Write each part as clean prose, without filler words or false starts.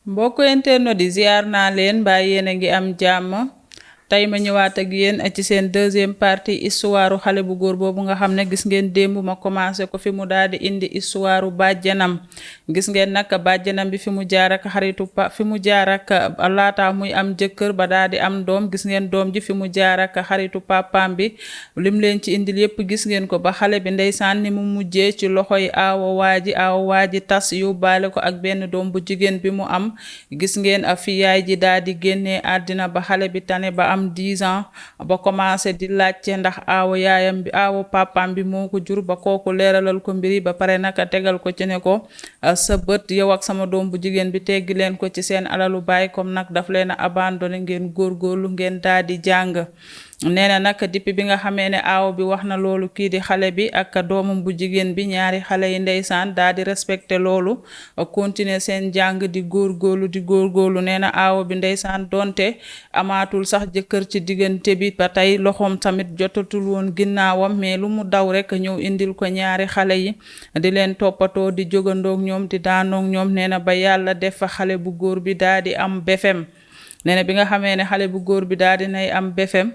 mbokk internet di ziar naa leen mbaa yéen a ngi am jàmm tey ma ñëwaat ak yéen ci seen deuxième partie histoire xale bu góor boobu nga xam ne gis ngeen démb ma commencé ko fi mu daal di indi histoire bàjjanam gis ngeen nag bàjjanam bi fi mu jaar ak fi mu jaar ak laata muy am jëkkër ba daal di am doom gis ngeen doom ji fi mu jaar ak xaritu papaam bi lim leen ci indil yépp gis ngeen ko ba xale bi ndeysaan ni mu mujjee ci loxoy aawa waaji tas yóbbaale ko ak benn doom bu jigéen bi mu am gis ngeen fi yaay ji daal di génnee àddina ba xale bi tane ba am 10 ans ba commencé di laajte ndax aawo papaam bi moo ko jur ba kooku leeralal ko mbiri ba pare naka tegal ko ci ne ko sa bët yow ak sama doom bu jigéen bi teggi leen ko ci seen alalu baay comme nag daf leen a abandonné ngeen góorgóorlu ngeen daal di jàng nee na nag depuis bi nga xamee ne aaw bi wax na loolu kii di xale bi ak doomam bu jigéen bi ñaari xale yi ndeysaan daal di respecté loolu continuer seen jàng di góorgóorlu nee na aaw bi ndeysaan donte amaatul sax jëkkër ci diggante bi ba tey loxoom tamit jotatul woon ginnaawam mais lu mu daw rek ñëw indil ko ñaari xale yi di leen toppatoo di jógandoog ñoom di daanoog ñoom nee na ba yàlla def fa xale bu góor bi daal di am befem nee na bi nga xamee ne xale bu góor bi daal di nay am befem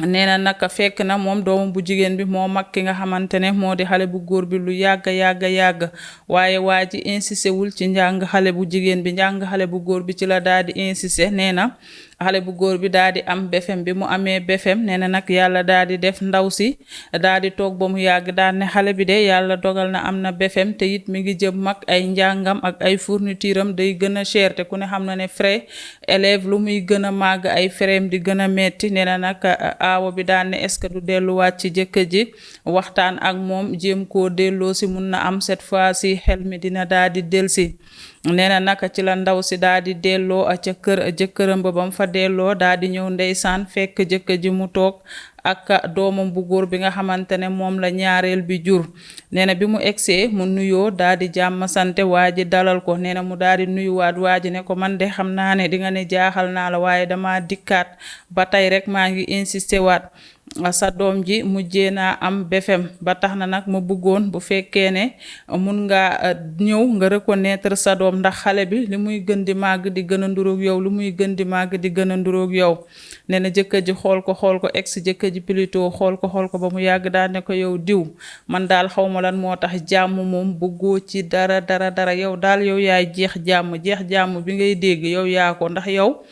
nee na naka fekk na moom doomu bu jigéen bi moo mag ki nga xamante ne moo di xale bu góor bi lu yàgg waaye waa ji insisté wul ci njàng xale bu jigéen bi njàng xale bu góor bi ci la daal di insisté nee na xale bu góor bi daal di am befem bi mu amee befem nee na nag yàlla daal di def ndaw si daal di toog ba mu yàgg daal ne xale bi de yàlla dogal na am na befem te it mi ngi jëm mag ay njàngam ak ay fourniture am day gën a cher te ku ne xam na ne frais élève lu muy gën a màgg ay frais di gën a metti nee na nag aawo bi daal ne est-ce que du delluwaat ci jëkkër ji waxtaan ak moom jéem koo delloo si mun na am cette fois ci xel mi dina daal di delsi nee na naka ci la ndaw si daal di delloo ca kër jëkkëram ba mu fa delloo daal di ñëw ndeysaan fekk jëkkër ji mu toog ak doomam bu góor bi nga xamante ne moom la ñaareel bi jur nee na bi mu egsee mu nuyoo daal di jàmm sante waa ji dalal ko nee na mu daal di nuyuwaat waa ji ne ko man de xam naa ne di nga ne jaaxal naa la waaye dama dikkaat ba tey rek maa ngi insisté waat sa doom ji mujjee naa am befem ba tax na nag ma bëggoon bu fekkee ne mun nga ñëw nga reconnaître sa doom ndax xale bi li muy gën di màgg di gën a nduróog yow li muy gën di màgg di gën a nduróog yow nee na jëkkër ji xool ko ex jëkkër ji plutôt xool ko ba mu yàgg daal ne ko yow diw man daal xawma lan moo tax jàmm moom bëggoo ci dara yow daal yow yaay jeex jàmm bi ngay dégg yow yaa ko ndax yow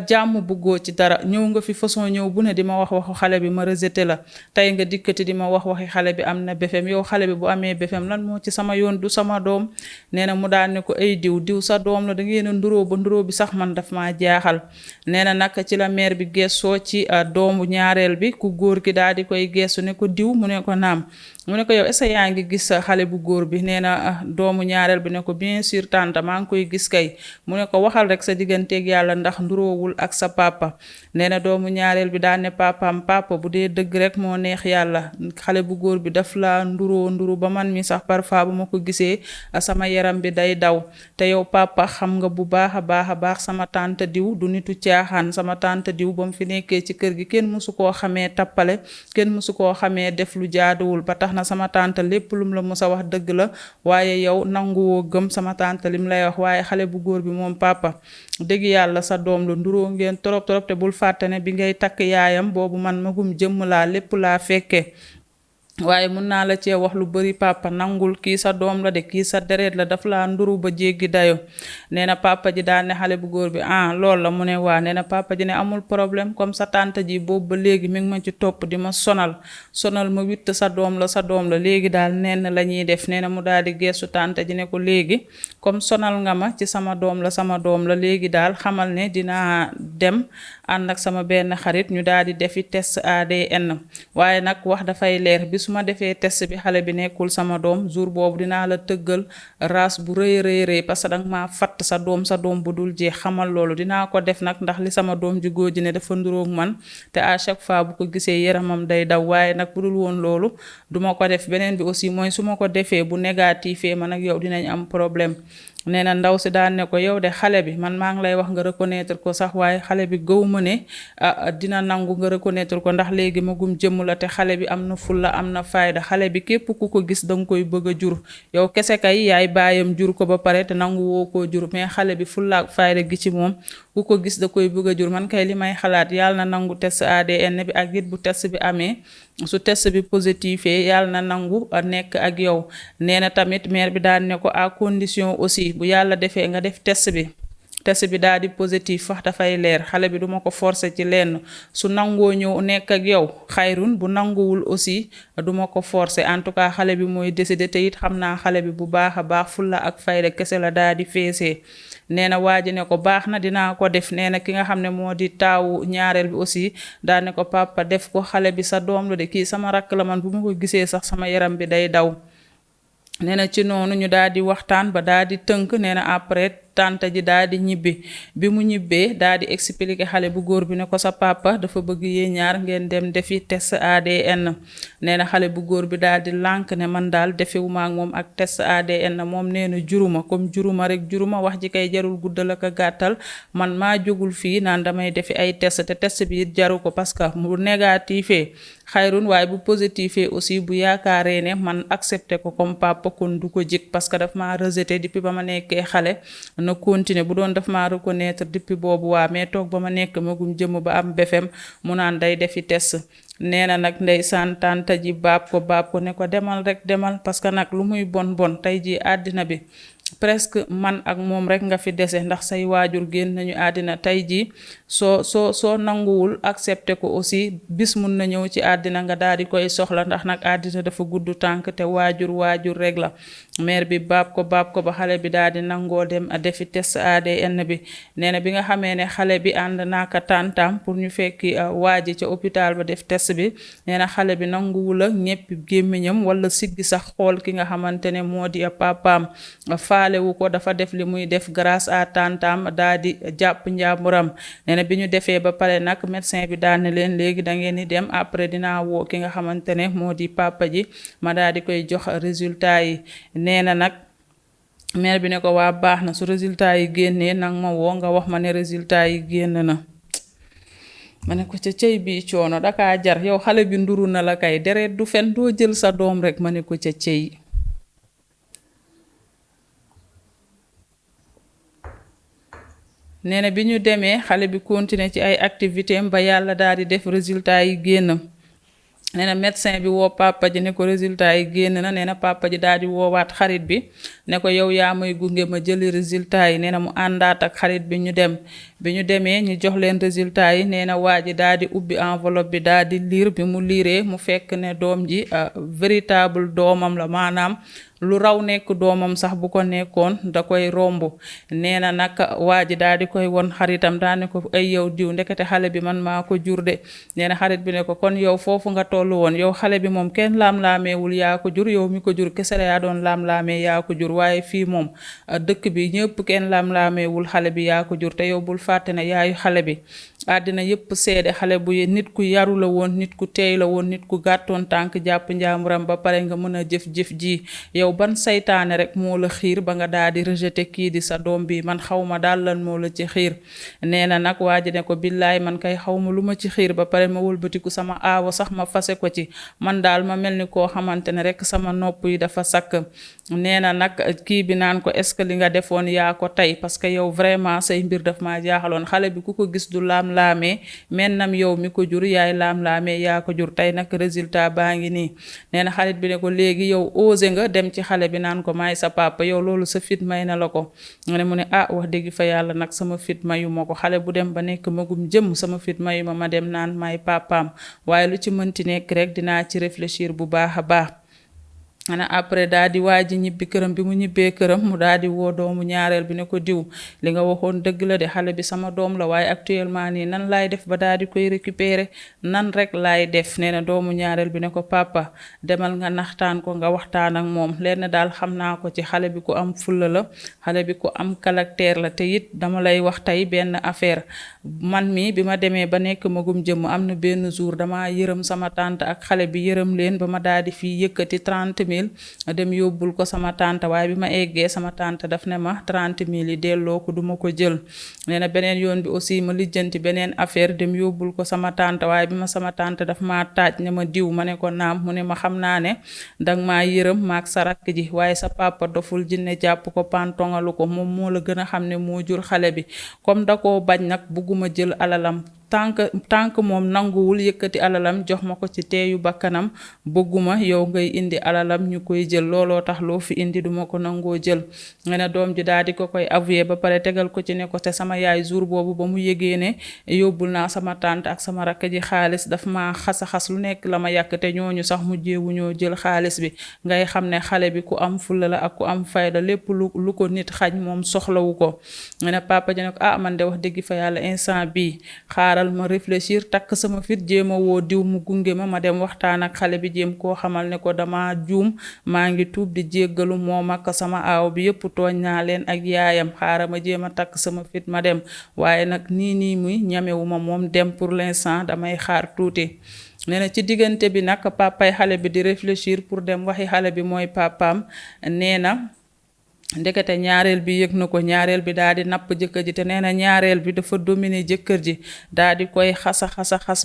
jàmm bëggoo ci dara ñëw nga fi façon ñëw bu ne di ma wax waxu xale bi ma rejeté la tey nga dikkati di ma wax waxi xale bi am na befem yow xale bi bu amee befem lan moo ci sama yoon du sama doom nee na mu daal ne ko ay diw sa doom la da ngeen a nduroo ba nduroo bi sax man daf maa jaaxal nee na nag ci la mère bi gessoo ci doomu ñaareel bi ku góor ki daal di koy gestu ne ko diw mu ne ko naam mu ne ko yow est-ce que yaa ngi gis xale bu góor bi nee na doomu ñaareel bi ne ko bien sûr tante maa ngi koy gis kay mu ne ko waxal rek sa digganteeg yàlla ndax nduroowul ak sa papa nee na doomu ñaareel bi daan ne papaam papa bu dee dëgg rek moo neex yàlla xale bu góor bi daf la nduru ba man mi sax parfois bu ma ko gisee sama yaram bi day daw te yow papa xam nga bu baax a baax sama tante diw du nitu caaxaan sama tante diw ba mu fi nekkee ci kër gi kenn mësu koo xamee tappale kenn mësu koo xamee def lu jaaduwul ba tax na sama tante lépp lum la mës a wax dëgg la waaye yow nanguwoo gëm sama tante lim lay wax waaye xale bu góor bi moom papa dëgg yàlla sa doom la nduroo ngeen trop te bul fàtte ne bi ngay takk yaayam boobu man magum jëmm laa lépp laa fekke waaye mun naa la cee wax lu bari papa nangul kii sa doom la de kii sa deret la daf laa nduru ba jéggi dayo nee na papa ji daal ne xale bu góor bi loolu la mu ne waa nee na papa ji ne amul problème comme sa tante ji boobu ba léegi mi ngi ma ci topp di ma sonal ma witt sa doom la léegi daal nenn la ñuy def nee na mu daal di geesu tante ji ne ko léegi comme sonal nga ma ci sama doom la léegi daal xamal ne dinaa dem ànd ak sama benn xarit ñu daal di defi test ADN waaye nag wax dafay leer su ma defee test bi xale bi nekkul sama doom jour boobu dinaa la tëggal race bu rëy parce que danga maa fatt sa doom bu dul jeex xamal loolu dinaa ko def nag ndax li sama doom ji góor ji ne dafa nduroog man te à chaque fois bu ko gisee yaramam day daw waaye nag bu dul woon loolu duma ko def beneen bi aussi mooy su ma ko defee bu négatifee man ak yow dinañ am problème nee na ndaw si daan ne ko yow de xale bi man maa ngi lay wax nga reconnaître ko sax waaye xale bi gëw ma ne dina nangu nga reconnaître ko ndax léegi magum jëmm la te xale bi am na fulla am na fayda xale bi képp ku ko gis danga koy bëgg a jur yow kese kay yaay baayam jur ko ba pare te nangu woo koo jur mais xale bi fulla ak fayda gi ci moom ku ko gis da koy bëgg a jur man kay li may xalaat yàlla na nangu test ADN bi ak it bu test bi amee su test bi positifé yàlla na nangu nekk ak yow nee na tamit mère bi daan ne ko à condition aussi bu yàlla defee nga def test bi daal di positif wax dafay leer xale bi duma ko forcer ci lenn su nangoo ñëw nekk ak yow xayrun bu nanguwul aussi duma ko forcer en tout cas xale bi mooy décider te it xam naa xale bi bu baax a baax fulla ak fayda kese la daal di feesee nee na waa ji ne ko baax na dinaa ko def nee na ki nga xam ne moo di taawu ñaareel bi aussi daa ne ko papa def ko xale bi sa doom la de kii sama rakk la man bu ma ko gisee sax sama yaram bi day daw nee na ci noonu ñu daal di waxtaan ba daal di tënk nee na après tante ji daal di ñibbi bi mu ñibbee daal di expliquer xale bu góor bi ne ko sa papa dafa bëgg yee ñaar ngeen dem defi test ADN nee na xale bu góor bi daal di lànk ne man daal defewuma ak moom ak test ADN moom nee na juruma comme juruma rek juruma wax ji kay jarul guddal ak a gàttal man maa jógul fii naan damay defi ay test te test bi it jaru ko parce que mu négatifee xayrun waaye bu positifee aussi bu yaakaaree ne man accepté ko comme papa kon du ko jik parce que daf maa rejeté depuis ba ma nekkee xale na continuer bu doon daf maa reconnaître depuis boobu waa mais toog ba ma nekk magum jëmm ba am befem mu naan day defi test nee na nag ndeysaan tante ji baab ko ne ko demal rek demal parce que nag lu muy bon tey ji àddina bi presque man ak moom rek nga fi dese ndax say waajur génn nañu àddina tey jii soo nanguwul accepté ko aussi bis mun na ñëw ci àddina nga daal di koy soxla ndax nag àddina dafa gudd tànk te waajur rek la mère bi baab ko ba xale bi daal di nangoo dem a defi test ADN bi nee na bi nga xamee ne xale bi ànd naaka tàntam pour ñu fekki waaji ca hôpital ba def test bi nee na xale bi nanguwul a ñeppi gémmiñam wala siggi sax xool ki nga xamante ne moo di papaam faalewu ko dafa def li muy def grâce à tantam daa di jàpp njàmburam nee na bi ñu defee ba pare nag médecin bi daan ne leen léegi da ngeen di dem après dinaa woo ki nga xamante ne moo di papa ji ma daa di koy jox résultat yi nee na nag mère bi ne ko waa baax na su résultat yi génnee nag ma woo nga wax ma ne résultat yi génn na ma ne ko ca cëy bii coono dakaa jar yow xale bi nduru na la kay deret du fen doo jël sa doom rek ma ne ko ca cëy nee na bi ñu demee xale bi continuer ci ay activité am ba yàlla daal di def résultat yi génn nee na médecin bi woo papa ji ne ko résultat yi génn na nee na papa ji daal di woowaat xarit bi ne ko yow yaa may gunge ma jëli résultat yi nee na mu àndaat ak xarit bi ñu dem bi ñu demee ñu jox leen résultat yi nee na waa ji daal di ubbi enveloppe bi daal di liir bi mu liiree mu fekk ne doom ji véritable doomam la maanaam lu raw nekk doomam sax bu ko nekkoon da koy romb nee na nag waa ji daal di koy won xaritam daa ne ko ay yow diw ndekete xale bi man maa ko jur de nee na xarit bi ne ko kon yow foofu nga toll woon yow xale bi moom kenn laam-laameewul yaa ko jur yow mi ko jur kese la yaa doon laam-laamee yaa ko jur waaye fii moom dëkk bi ñëpp kenn laam-laameewul xale bi yaa ko jur te yow bul fàtte ne yaayu xale bi àddina yépp seede xale bu nit ku yaru la woon nit ku teey la woon nit ku gàttoon tànk jàpp njaamuram ba pare nga mën a jëf-jëf ji yow ban saytaane rek moo la xiir ba nga daal di rejeté kii di sa doom bi man xaw ma daal lan moo la ci xiir nee na nag waa ji ne ko billaay man kay xaw ma lu ma ci xiir ba pare ma wëlbatiku sama aawo sax ma fase ko ci man daal ma mel ni koo xamante ne rek sama nopp yi dafa sakk nee na nag kii bi naan ko est-ce que li nga defoon yaa ko tey parce que yow vraiment say mbir daf maa jaaxaloon xale bi ku ko gis du laam-laamee mennam yow mi ko jur yaay laam-laamee yaa ko jur tey nag résultat baa ngi nii nee na xarit bi ne ko léegi yow osé nga dem ci xale bi naan ko maay sa papa yow loolu sa fit may na la ko nga ne mu ne wax dëgg fa yàlla nag sama fit mayu ma ko xale bu dem ba nekk magum jëm sama fit mayu ma dem naan maay papaam waaye lu ci mënti nekk rek dinaa ci réfléchir bu baax a baax ana après daa di waa ji ñibbi këram bi mu ñibbee këram mu daa di woo doomu ñaareel bi ne ko diw li nga waxoon dëgg la de xale bi sama doom la waaye actuellement nii nan laay def ba daa di koy récupérer nan rek laay def nee na doomu ñaareel bi ne ko papa demal nga naxtaan ko nga waxtaan ak moom lenn daal xam naa ko ci xale bi ku am fulla la xale bi ku am caractère la te it dama lay wax tey benn affaire man mi bi ma demee ba nekk magum jëmm am na benn jour dama yërëm sama tante ak xale bi yërëm leen ba ma daa di fii yëkkati 30 000 30 000 dem yóbbul ko sama tante waaye bi ma eggee sama tante daf ne ma 30 000 yi delloo ko duma ko jël. nee na beneen yoon bi aussi ma lijjanti beneen affaire dem yóbbul ko sama tante waaye bi ma sama tante daf ma taaj ne ma diw ma ne ko naam mu ne ma xam naa ne danga maa yërëm maak sa rakk ji waaye sa papa doful jinne jàpp ko pantongalu ko moom moo la gën a xam ne moo jur xale bi comme da koo bañ nag bugguma jël alalam tant que moom nanguwul yëkkati alalam jox ma ko ci teeyu bakkanam bëgguma yow ngay indi alalam ñu koy jël looloo tax loo fi indi duma ko nangoo jël. nga ne doom ji daal di ko koy avouer ba pare tegal ko ci ne ko te sama yaay jour boobu ba mu yëgee ne yóbbul naa sama tante ak sama rakk ji xaalis daf ma xas lu nekk la ma yàq te ñooñu sax mujjeewu ñoo jël xaalis bi ngay xam ne xale bi ku am fulla la ak ku am fayda lépp lu ko nit xañ moom soxlawu ko. nga ne papa ji ne ko man de wax dëgg fa yàlla instant bii xaaral ma réfléchir takk sama fit jéem a woo diw mu gunge ma dem waxtaan ak xale bi jéem koo xamal ne ko dama juum maa ngi tuub di jéggalu moom ak sama aaw bi yëpp tooñ naa leen ak yaayam xaaral ma jéem a takk sama fit ma dem waaye nag nii muy ñamewuma moom dem pour l'instant damay xaar tuuti. nee na ci diggante bi nag papay xale bi di réfléchir pour dem waxi xale bi mooy papaam nee na ndekete ñaareel bi yëg na ko ñaareel bi daal di napp jëkkër ji te nee na ñaareel bi dafa dominer jëkkër ji daal di koy xas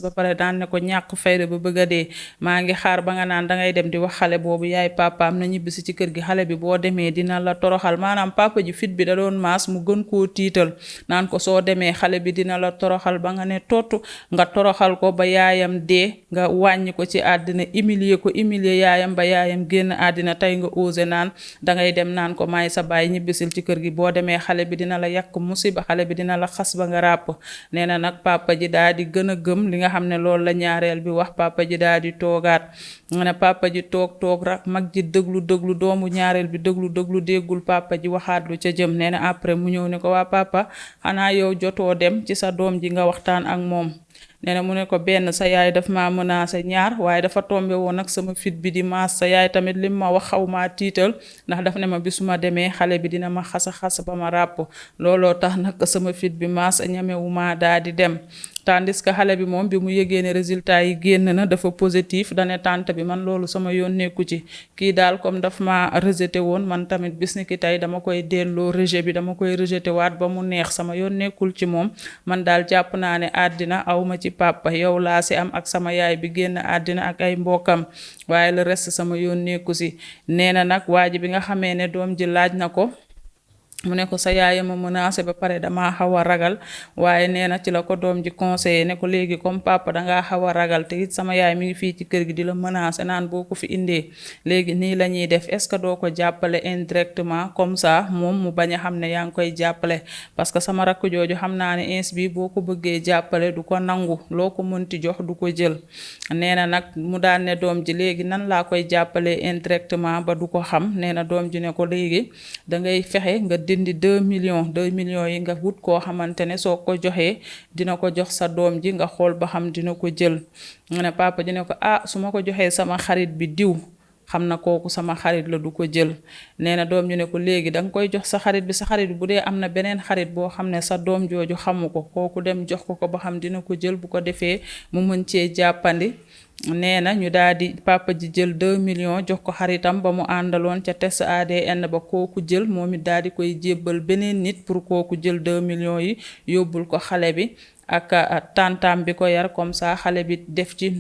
ba pare daan ne ko ñàkk fayda ba bëgg a dee maa ngi xaar ba nga naan dangay dem di wax xale boobu yaay papaam na ñibbisi ci kër gi xale bi boo demee dina la toroxal maanaam papa ji fit bi da doon maas mu gën koo tiital naan ko soo demee xale bi dina la toroxal ba nga ne tott nga toroxal ko ba yaayam dee nga wàññi ko ci àddina humilier yaayam ba yaayam génn àddina tey nga osé naan dangay dem naan ko may sa baay ñibbisil ci kër gi boo demee xale bi dina la yàq musiba xale bi dina la xas ba nga ràpp. nee na nag papa ji daal di gën a gëm li nga xam ne loolu la ñaareel bi wax papa ji daal di toogaat. nga ne papa ji toog rak mag ji dëglu doomu ñaareel bi dëglu déggul papa ji waxaat lu ca jëm. nee na après mu ñëw ne ko waa papa xanaa yow jotoo dem ci sa doom ji nga waxtaan ak moom. nee na mu ne ko benn sa yaay daf ma menacé ñaar waaye dafa tombe woon nag sama fit bi di maas sa yaay tamit lim ma wax xaw maa tiital ndax daf ne ma bisuma demee xale bi dina ma xas ba ma ràpp looloo tax nag sama fit bi maas ñamewu ma daa di dem. tandis que xale bi moom bi mu yëgee ne résultat yi génn na dafa positif dane tante bi man loolu sama yoon nekku ci kii daal comme daf ma rejeté woon man tamit bis ni ki tey dama koy delloo rejet bi dama koy rejeté waat ba mu neex sama yoon nekkul ci moom man daal jàpp naa ne àddina awma ci papa yow laa si am ak sama yaay bi génn àddina ak ay mbokkam waaye le reste sama yoon nekku si. nee na nag waa ji bi nga xamee ne doom ji laaj na ko mu ne ko sa yaay ma menacé ba pare damaa xaw a ragal waaye nee na ci la ko doom ji conseillé ne ko léegi comme papa dangaa xaw a ragal te it sama yaay mi ngi fii ci kër gi di la menacé naan boo ko fi indee léegi nii la ñuy def est-ce que doo ko jàppale indirectement comme ça moom mu bañ a xam ne yaa ngi koy jàppale parce que sama rakk jooju xam naa ne ins bi boo ko bëggee jàppale du ko nangu loo ko mënti jox du ko jël. nee na nag mu daan ne doom ji léegi nan laa koy jàppale indirectement ba du ko xam. nee na doom ji ne ko léegi dangay fexe nga dindi 2 millions yi nga wut koo xamante ne soo ko joxee dina ko jox sa doom ji nga xool ba xam dina ko jël. nga ne papa ji ne ko su ma ko joxee sama xarit bi diw xam na kooku sama xarit la du ko jël. nee na doom ñu ne ko léegi danga koy jox sa xarit bi bu dee am na beneen xarit boo xam ne sa doom jooju xamu ko kooku dem jox ko ba xam dina ko jël bu ko defee mu mën cee jàppandi. nee na ñu daal di papa ji jël 2 millions jox ko xaritam ba mu àndaloon ca test ADN ba kooku jël moom it daal di koy jébbal beneen nit pour kooku jël 2 millions yi yóbbul ko xale bi ak tantam bi ko yar comme ça xale bi def ci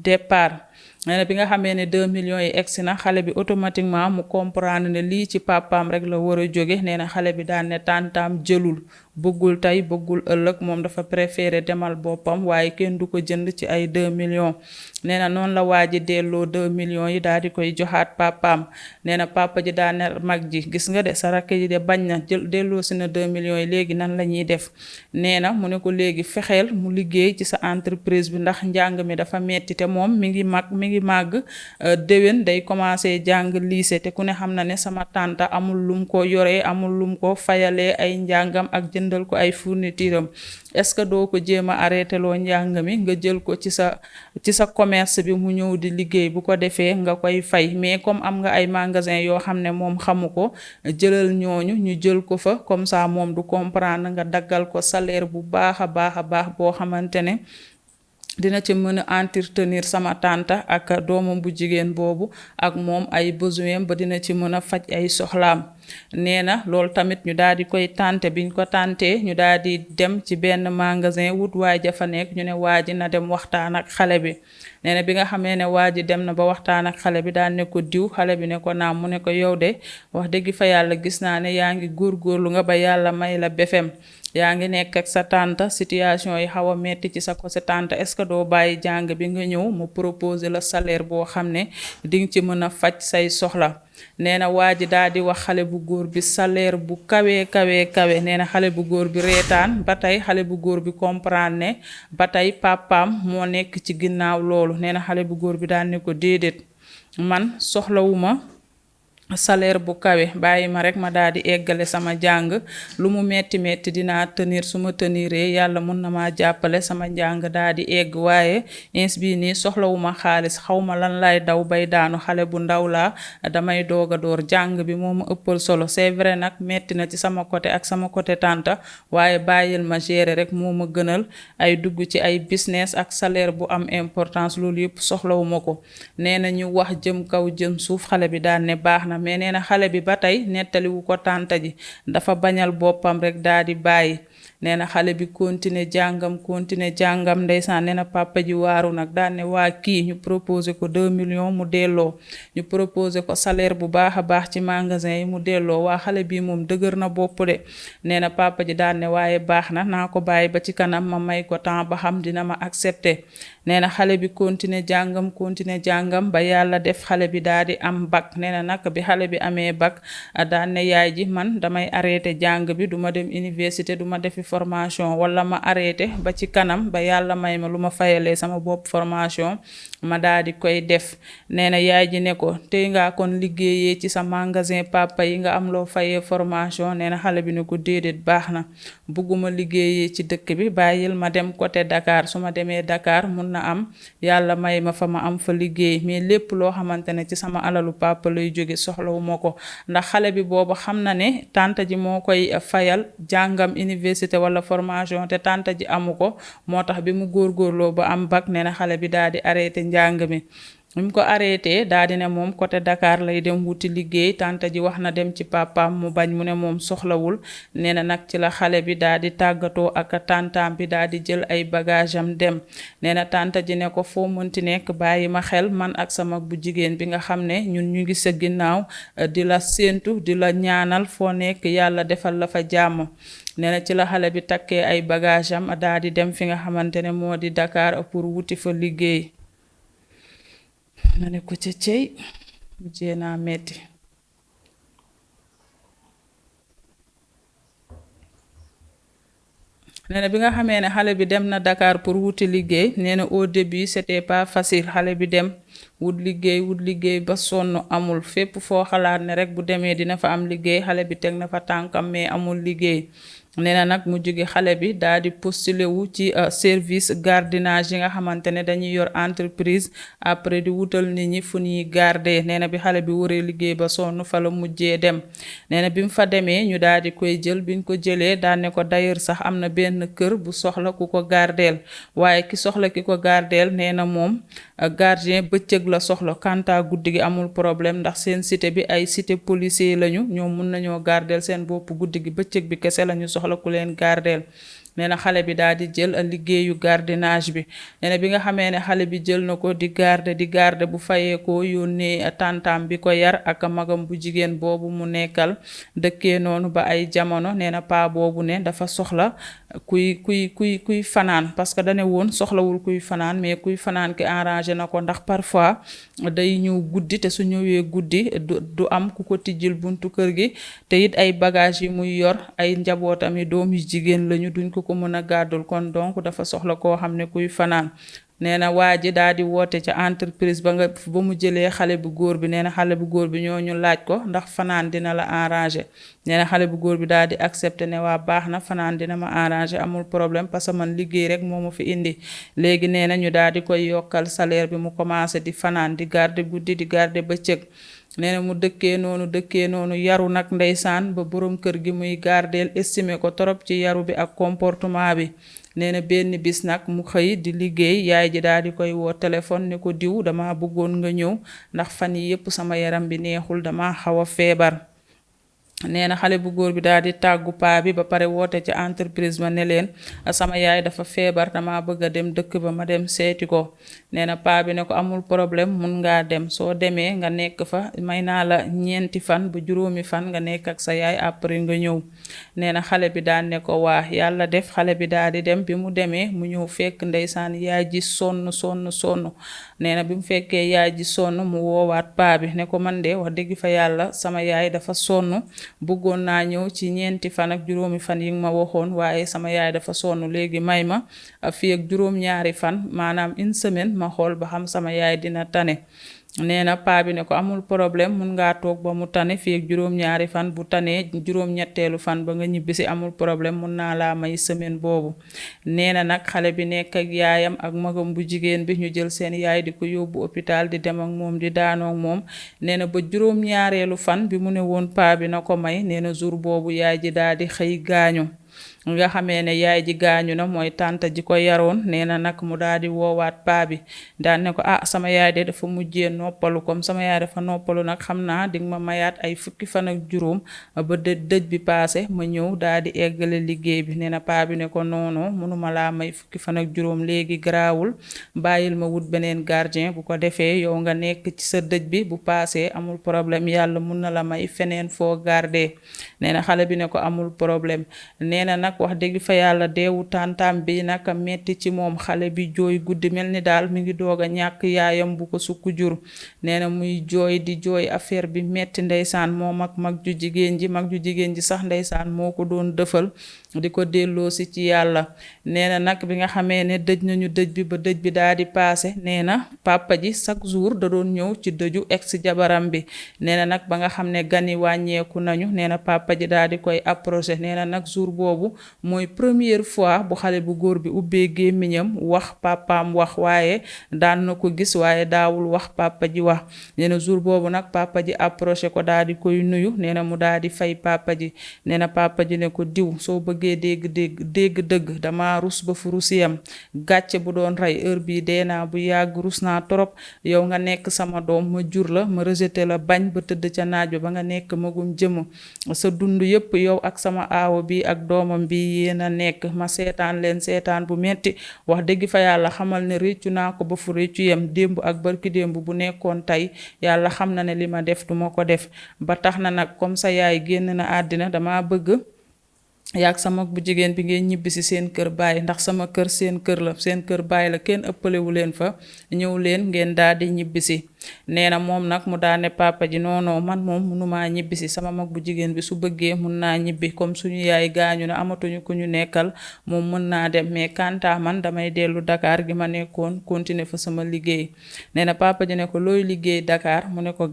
départ. nee na bi nga xamee ne 2 millions yi egsi na xale bi automatiquement mu comprendre ne lii ci papaam rek la war a jóge. nee na xale bi daan ne tantam jëlul bëggul tey bëggul ëllëg moom dafa préféré demal boppam waaye kenn du ko jënd ci ay 2 millions. nee na noonu la waa ji delloo 2 millions yi daal di koy joxaat papaam. nee na papa ji daan ne mag ji gis nga de sa rakk ji de bañ na jël delloo si na 2 millions yi léegi nan la ñuy def. nee na mu ne ko léegi fexeel mu liggéey ci sa entreprise bi ndax njàng mi dafa metti te moom mi ngi màgg déwén day commencé jàng lycée te ku ne xam na ne sama tante amul lum ko yoree amul lum ko fayalee ay njàngam ak jëndal ko ay fourniture am. est-ce que doo ko jéem a arrêté loo njàng mi nga jël ko ci sa commerce bi mu ñëw di liggéey bu ko defee nga koy fay mais comme am nga ay magasin yoo xam ne moom xamu ko jëlal ñooñu ñu jël ko fa comme ça moom du comprendre nga daggal ko salaire bu baax a baax boo xamante ne dina ci mën a entretenir sama tante ak doomam bu jigéen boobu ak moom ay besoin ba dina ci mën a faj ay soxlaam. nee na loolu tamit ñu daal di koy tante biñ ko tantee ñu daal di dem ci benn magasin wut waa ja fa nekk ñu ne waa ji na dem waxtaan ak xale bi. nee na bi nga xamee ne waa ji dem na ba waxtaan ak xale bi daal ne ko diw, xale bi ne ko naam, mu ne ko yow de wax dëgg fa yàlla gis naa ne yaa ngi góorgóorlu nga ba yàlla may la BFEM. yaa ngi nekk ak sa tante situation yi xaw a metti ci sa ko sa tante, est-ce que doo bàyyi jàng bi nga ñëw mu proposer la salaire boo xam ne dinga ci mën a faj say soxla. nee na waa ji daal di wax xale bu góor bi salaire bu kawe. nee na xale bu góor bi reetaan ba tey xale bu góor bi comprendre ne ba tey papaam moo nekk ci ginnaaw loolu. nee na xale bu góor bi daal ne ko déedéet, man soxlawuma salaire bu kawe, bàyyi ma rek ma daal di eggale sama jàng, lu mu metti metti dinaa tenir, su ma teniree yàlla mun na maa jàppale sama njàng daal di egg, waaye ins bii nii soxlawuma xaalis, xawma lan lay daw bay daanu, xale bu ndaw laa, damay doog a door, jàng bi moo ma ëppal solo. c'est vrai nag metti na ci sama côté ak sama côté tante, waaye bàyyil ma gérer rek moo ma gënal ay dugg ci ay business ak salaire bu am importance, loolu yëpp soxlawuma ko. nee na ñu wax jëm kaw jëm suuf, xale bi daal ne baax na, mais nee na xale bi ba tey nettaliwu ko tànta ji, dafa bañal boppam rek daal di bàyyi. nee na xale bi continuer jàngam ndeysaan. nee na papa ji waaru nag daal ne waa kii ñu proposé ko 2 millions mu delloo, ñu proposé ko salaire bu baax a baax ci magasin yi mu delloo, waa xale bi moom dëgër na bopp de. nee na papa ji daal ne waaye baax na, naa ko bàyyi ba ci kanam ma may ko temps ba xam dina ma accepter. nee na xale bi continuer jàngam ba yàlla def xale bi daal di am bac. nee na nag bi xale bi amee bac daal ne yaay ji man damay arrêté jàng bi, duma dem université, duma defi formation, wala ma arrêté ba ci kanam ba yàlla may ma lu ma fayalee sama bopp formation ma daal di koy def. nee na yaay ji ne ko tey ngaa kon liggéeyee ci sa magasin papa yi nga am loo fayee formation. nee na xale bi ne ko déedéet, baax na, bugguma liggéeyee ci dëkk bi, bàyyil ma dem côté Dakar, su ma demee Dakar mun na am yàlla may ma fa ma am fa liggéey, mais lépp loo xamante ne ci sama alalu papa lay jóge soxlawuma ko. ndax xale bi boobu xam na ne tante ji moo koy fayal jàngam université wala formation, te tante ji amu ko, moo tax bi mu góorgóorloo ba am bac. nee na xale bi daal di arrêté njàng mi. bi mu ko arrêté daal di ne moom côté Dakar lay dem wuti liggéey, tante ji wax na dem ci papaam mu bañ, mu ne moom soxlawul. nee na nag ci la xale bi daal di tàggatoo ak tantaam bi daal di jël ay bagage am dem. nee na tante ji ne ko foo mënti nekk bàyyi ma xel, man ak sama bu jigéen bi nga xam ne ñun ñu ngi sa ginnaaw di la séentu di la ñaanal, foo nekk yàlla defal la fa jàmm. nee na ci la xale bi takkee ay bagage am daal di dem fi nga xamante ne moo di Dakar pour wuti fa liggéey. na ne ko ca cey mujjee naa metti. nee na bi nga xamee ne xale bi dem na Dakar pour wuti liggéey, nee na au début c'était pas facile, xale bi dem wut liggéey ba sonn amul, fépp foo xalaat ne rek bu demee dina fa am liggéey xale bi teg na fa tànkam mais amul liggéey. nee na nag mu jóge xale bi daal di postuler wu ci service gardiennage yi nga xamante ne dañuy yor entreprise après di wutal nit ñi fu ñuy garder. nee na bi xale bi waree liggéey ba sonn fa la mujjee dem. nee na bi mu fa demee ñu daal di koy jël, biñ ko jëlee daan ne ko d'ailleurs sax am na benn kër bu soxla ku ko gardeel, waaye ki soxla ki ko gardeel nee na moom gardien bëccëg la soxla, kanta guddi gi amul problème ndax seen cité bi ay cité policier lañu, ñoom mun nañoo gardeel seen bopp guddi gi, bëccëg bi kese lañu soxla ku leen gardeel. nee na xale bi daal di jël liggéeyu gardiennage bi. nee na bi nga xamee ne xale bi jël na ko di garde bu fayee ko yónnee tantam bi ko yar ak magam bu jigéen boobu mu nekkal dëkkee noonu ba ay jamono. nee na paa boobu ne dafa soxla kuy fanaan, parce que dane woon soxlawul kuy fanaan mais kuy fanaan ki arrangé na ko, ndax parfois day ñëw guddi te su ñëwee guddi du am ku ko tijjil buntu kër gi, te it ay bagage yi muy yor ay njabootam yi doom yu jigéen lañu, duñ ko mën a gàddul, kon donc dafa soxla koo xam ne kuy fanaan. nee na waa ji daal di woote ca entreprise ba mu jëlee xale bu góor bi. nee na xale bu góor bi ñu laaj ko ndax fanaan dina la arranger. nee na xale bu góor bi daal di accepter ne waa baax na, fanaan dina ma arranger, amul problème parce que man liggéey rek moo ma fi indi. léegi nee na ñu daal di koy yokkal salaire bi, mu commencé di fanaan, di garder guddi di garder bëccëg. nee na mu dëkkee noonu yaru nag ndeysaan ba borom kër gi muy gardeel estimé ko torop ci yaru bi ak comportement bi. nee na benn bis nag mu xëy di liggéey yaay ji daal di koy woo téléphone ne ko diw dama bëggoon nga ñëw ndax fan yi yépp sama yaram bi neexul dama xaw a feebar. nee na xale bu góor bi daal di tàggu paa bi ba pare woote ca entreprise ba ne leen sama yaay dafa feebar dama bëgg a dem dëkk ba ma dem seeti ko. nee na paa bi ne ko amul problème mun ngaa dem soo demee nga nekk fa may naa la 4 fan ba 7 fan nga nekk ak sa yaay après nga ñëw. nee na xale bi daan ne ko waa yàlla def xale bi daal di dem bi mu demee mu ñëw fekk ndeysaan yaay ji sonn. nee na bi mu fekkee yaay ji sonn mu woowaat paa bi ne ko man de wax dëgg fa yàlla sama yaay dafa sonn bëggoon naa ñëw ci 4 fan ak 7 fan yi nga ma waxoon waaye sama yaay dafa sonn léegi may ma fii ak 7 fan maanaam 1 semaine ma xool ba xam sama yaay dina tane. nee na paa bi ne ko amul problème mun ngaa toog ba mu tane fii ak 7 fan bu tanee 7eelu fan ba nga ñibbisi amul problème mun naa laa may semaine boobu. nee na nag xale bi nekk ak yaayam ak magam bu jigéen bi ñu jël seen yaay di ko yóbbu hôpital di dem ak moom di daanoo ak moom. nee na ba 7eelu fan bi mu ne woon paa bi na ko may nee na jour boobu yaay ji daal di xëy gaañu. nga xamee ne yaay ji gaañu na mooy tànta ji ko yaroon nee na nag mu daal di woowaat paa bi daan ne ko sama yaay de dafa mujjee noppalu comme sama yaay dafa noppalu nag xam naa dinga ma mayaat ay 10 fan ak 7 ba dëj bi paase ma ñëw daal di eggale liggéey bi. nee na paa bi ne ko noonu mënuma laa may 10 fan ak 7 léegi garaawul bàyyil ma wut beneen gardien bu ko defee yow nga nekk ci sa dëj bi bu paasee amul problème yàlla mun na la may feneen foo garder. nee na xale bi ne ko amul problème. nee na nag wax dëgg fa yàlla deewu tàntaam bi nag metti ci moom xale bi jooy guddi mel ni daal mi ngi doog a ñàkk yaayam bu ko sukk jur. nee na muy jooy di jooy affaire bi metti ndeysaan moom ak mag ju jigéen ji sax ndeysaan moo ko doon dëfal di ko delloosi ci yàlla. nee na nag bi nga xamee ne dëj nañu dëj bi ba dëj bi daal di paase nee na papa ji chaque jour da doon ñëw ci dëju ex jabaram bi. nee na nag ba nga xam ne gani wàññeeku nañu nee na papa ji daal di koy approché. nee na nag jour boobu mooy première fois bu xale bu góor bi ubbee gémmiñam wax papaam wax waaye daan na ko gis waaye daawul wax papa ji wax. nee na jour boobu nag papa ji approché ko daal di koy nuyu nee na mu daal di fay papa ji. nee na papa ji ne ko diw soo bëggee dégg dëgg dama rus ba fu rus yam gàcce bu doon rey heure bii dee naa bu yàgg rus naa trop yow nga nekk sama doom ma jur la ma rejeté la bañ ba tëdd ca naaj ba nga nekk magum jëm sa dund yépp yow ak sama aawo bi ak doomam bi yéen a nekk ma seetaan leen seetaan bu metti wax dëgg fa yàlla xamal ne réccu naa ko ba fu réccu yem démb ak barki démb bu nekkoon tey yàlla xam na ne li ma def duma ko def ba tax na nag comme sa yaay génn na àddina dama bëgg yaag sama bu jigéen bi ngeen ñibbi si seen kër baay ndax sama kër seen kër la seen kër baay la kenn ëppalewu leen fa ñëw leen ngeen daal di ñibbisi. nee na moom nag mu daane papa ji noonoo man moom mënumaa ñibbisi sama mag bu jigéen bi su bëggee mun naa ñibbi comme suñu yaay gaañu na amatuñu ku ñu nekkal moom mën naa dem mais kanta man damay dellu Dakar gi ma nekkoon continuer fa sama liggéey. nee na papa ji ne ko looy liggéey Dakar mu ne ko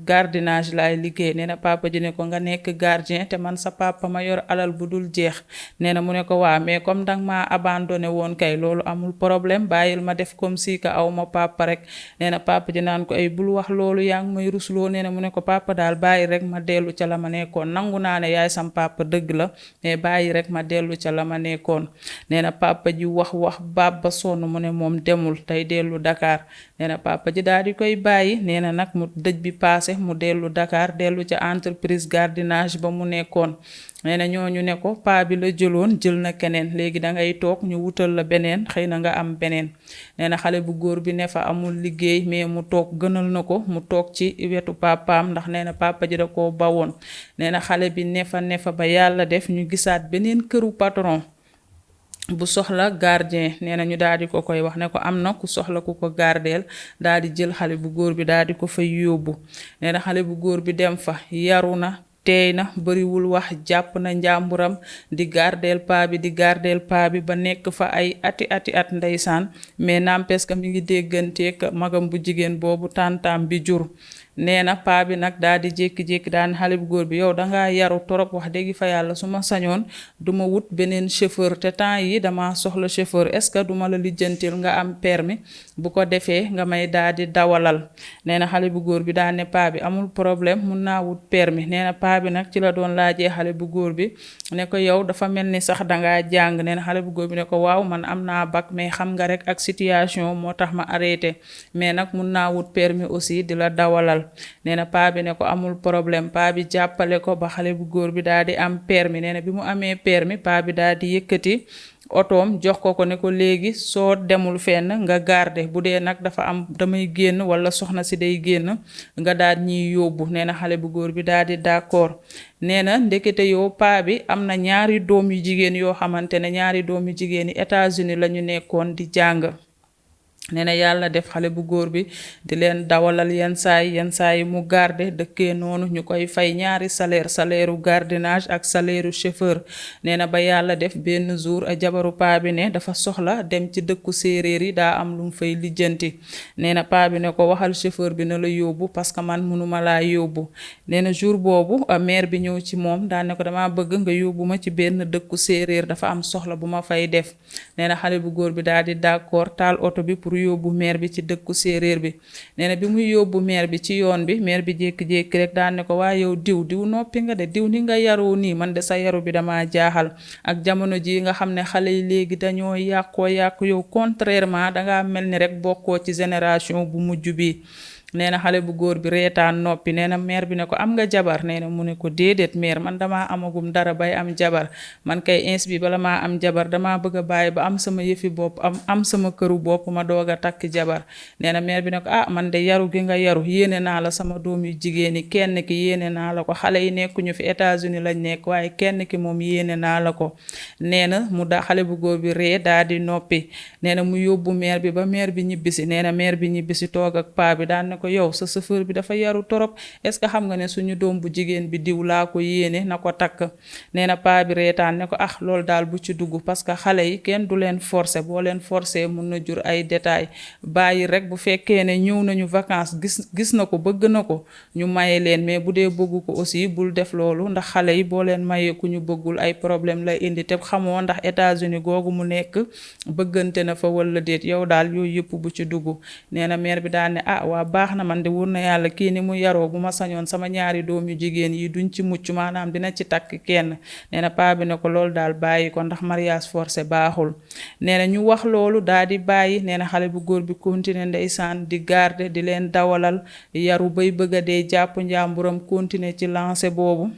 gardiennage laay liggéey. nee na papa ji ne ko nga nekk gardien te man sa papa ma yor alal bu dul jeex. nee na mu ne ko waa mais comme danga maa abandonné woon kay loolu amul problème bàyyil ma def comme si ka aw ma papa rek. nee na papa ji naan ko ay bul wax loolu yaa ngi may rusloo. nee na mu ne ko papa daal bàyyi rek ma dellu ca la ma nekkoon nangu naa ne yaay sam papa dëgg la mais bàyyi rek ma dellu ca la ma nekkoon. nee na papa ji wax baab ba sonn mu ne moom demul tey dellu Dakar. nee na papa ji daal di koy bàyyi. nee na nag mu dëj bi paase mu dellu Dakar dellu ca entreprise gardiennage ba mu nekkoon. nee na ñooñu ne ko paa bi la jëloon jël na keneen léegi da ngay toog ñu wutal la beneen xëy na nga am beneen. nee na xale bu góor bi ne fa amul liggéey mais mu toog gënal na ko mu toog ci wetu papaam ndax nee na papa ji da koo bawoon. nee na xale bi ne fa ba yàlla def ñu gisaat beneen këru patron bu soxla gardien. nee na ñu daal di ko koy wax ne ko am na ku soxla ku ko gardeel daal di jël xale bu góor bi daal di ko fay yóbbu. nee na xale bu góor bi dem fa yaru na teey na bariwul wax jàpp na njàmburam di gardeel paa bi ba nekk fa ay ati at ndeysaan mais n'empêche que mi ngi dégganteek magam bu jigéen boobu tàntaam bi jur. nee na paa bi nag daal di jékki-jékki daan xale bu góor bi yow dangaa yaru torop wax dëgg fa yàlla su ma sañoon du ma wut beneen chauffeur te temps yi dama soxla chauffeur est-ce que duma la lijjantil nga am permis bu ko defee nga may daal di dawalal. nee na xale bu góor bi daan ne paa bi amul problème mun naa wut permis nee na paa bi nag ci la doon laajee xale bu góor bi ne ko yow dafa mel ni sax dangaa jàng nee na xale bu góor bi ne ko waaw man am naa bac mais xam nga rek ak situation moo tax ma arrêté mais nag mun naa wut permis aussi di la dawalal. nee na paa bi ne ko amul problème paa bi jàppale ko ba xale bu góor bi daal di am permis nee na bi mu amee permis paa bi daal di yëkkati otoom jox ko ne ko léegi soo demul fenn nga garde bu dee nag dafa am damay génn wala soxna si day génn nga daal ñiy yóbbu nee na xale bu góor bi daal di d'accord. nee na ndekete yow paa bi am na ñaari doom yu jigéen yoo xamante ne ñaari doom yu jigéen yi États-Unis la ñu nekkoon di jàng. nee na yàlla def xale bu góor bi di leen dawalal yenn saa yi mu garde dëkkee noonu ñu koy fay ñaari salaire u gardiennage ak salaire u chauffeur. nee na ba yàlla def benn jour jabaru paa bi ne dafa soxla dem ci dëkku séeréer yi daa am lu mu fay lijjanti. nee na paa bi ne ko waxal chauffeur bi na la yóbbu parce que man mënuma laa yóbbu. nee na jour boobu maire bi ñëw ci moom daa ne ko dama bëgg nga yóbbu ma ci benn dëkku séeréer dafa am soxla bu ma fay def. nee na xale bu góor bi daal di d'accord taal oto bi pour yóbbu maire bi ci dëkku séeréer bi. nee na bi muy yóbbu maire bi ci yoon bi maire bi jékki-jékki rek daan ne ko waa yow diw noppi nga de diw ni nga yaroo nii man de sa yaru bi dama jaaxal ak jamono ji nga xam ne xale yi léegi dañoo yàqu yow contrairement dangaa mel ni rek bokkoo ci génération bu mujj bi. nee na xale bu góor bi reetaan noppi nee na maire bi ne ko am nga jabar nee na mu ne ko déedéet maire man damaa amagum dara bay am jabar man kay ins bi bala maa am jabar damaa bëgg a bàyyi ba am sama yëfi bopp am sama këru bopp ma doog a takk jabar. nee na maire bi ne ko ah man de yaru gi nga yaru yéene naa la sama doom yu jigéen yi kenn ki yéene naa la ko xale yi nekkuñu fi États-Unis lañ nekk waaye kenn ki moom yéene naa la ko. nee na mu da xale bu góor bi ree daa di noppi. nee na mu yóbbu maire bi ba maire bi ñibbisi nee na maire bi ñibbisi toog ak paa bi daan ko yow sa chauffeur bi dafa yaru torop est-ce que xam nga ne suñu doom bu jigéen bi diw laa ko yéene na ko takk. nee na paa bi reetaan ne ko ah loolu daal bu ci dugg parce que xale yi kenn du leen forcer boo leen forcer mun na jur ay détails bàyyi rek bu fekkee ne ñëw nañu vacances gis na ko bëgg na ko ñu maye leen mais bu dee bëggu ko aussi bul def loolu ndax xale yi boo leen mayee ku ñu bëggul ay problème lay indi te xamoo ndax États-Unis googu mu nekk bëggante na fa walla déet yow daal yooyu yëpp bu ci dugg. nee na maire bi daal ne ah waa baax na man de wóor na yàlla kii ni mu yaroo bu ma sañoon sama ñaari doom yu jigéen yi duñ ci mucc maanaam dina ci takk kenn. nee na paa bi ne ko loolu daal bàyyi ko ndax mariage forcé baaxul. nee na ñu wax loolu daal di bàyyi nee na xale bu góor bi continuer ndeysaan di garder di leen dawalal yaru bay bëgg a dee jàpp njàmburam continuer ci lancé boobu.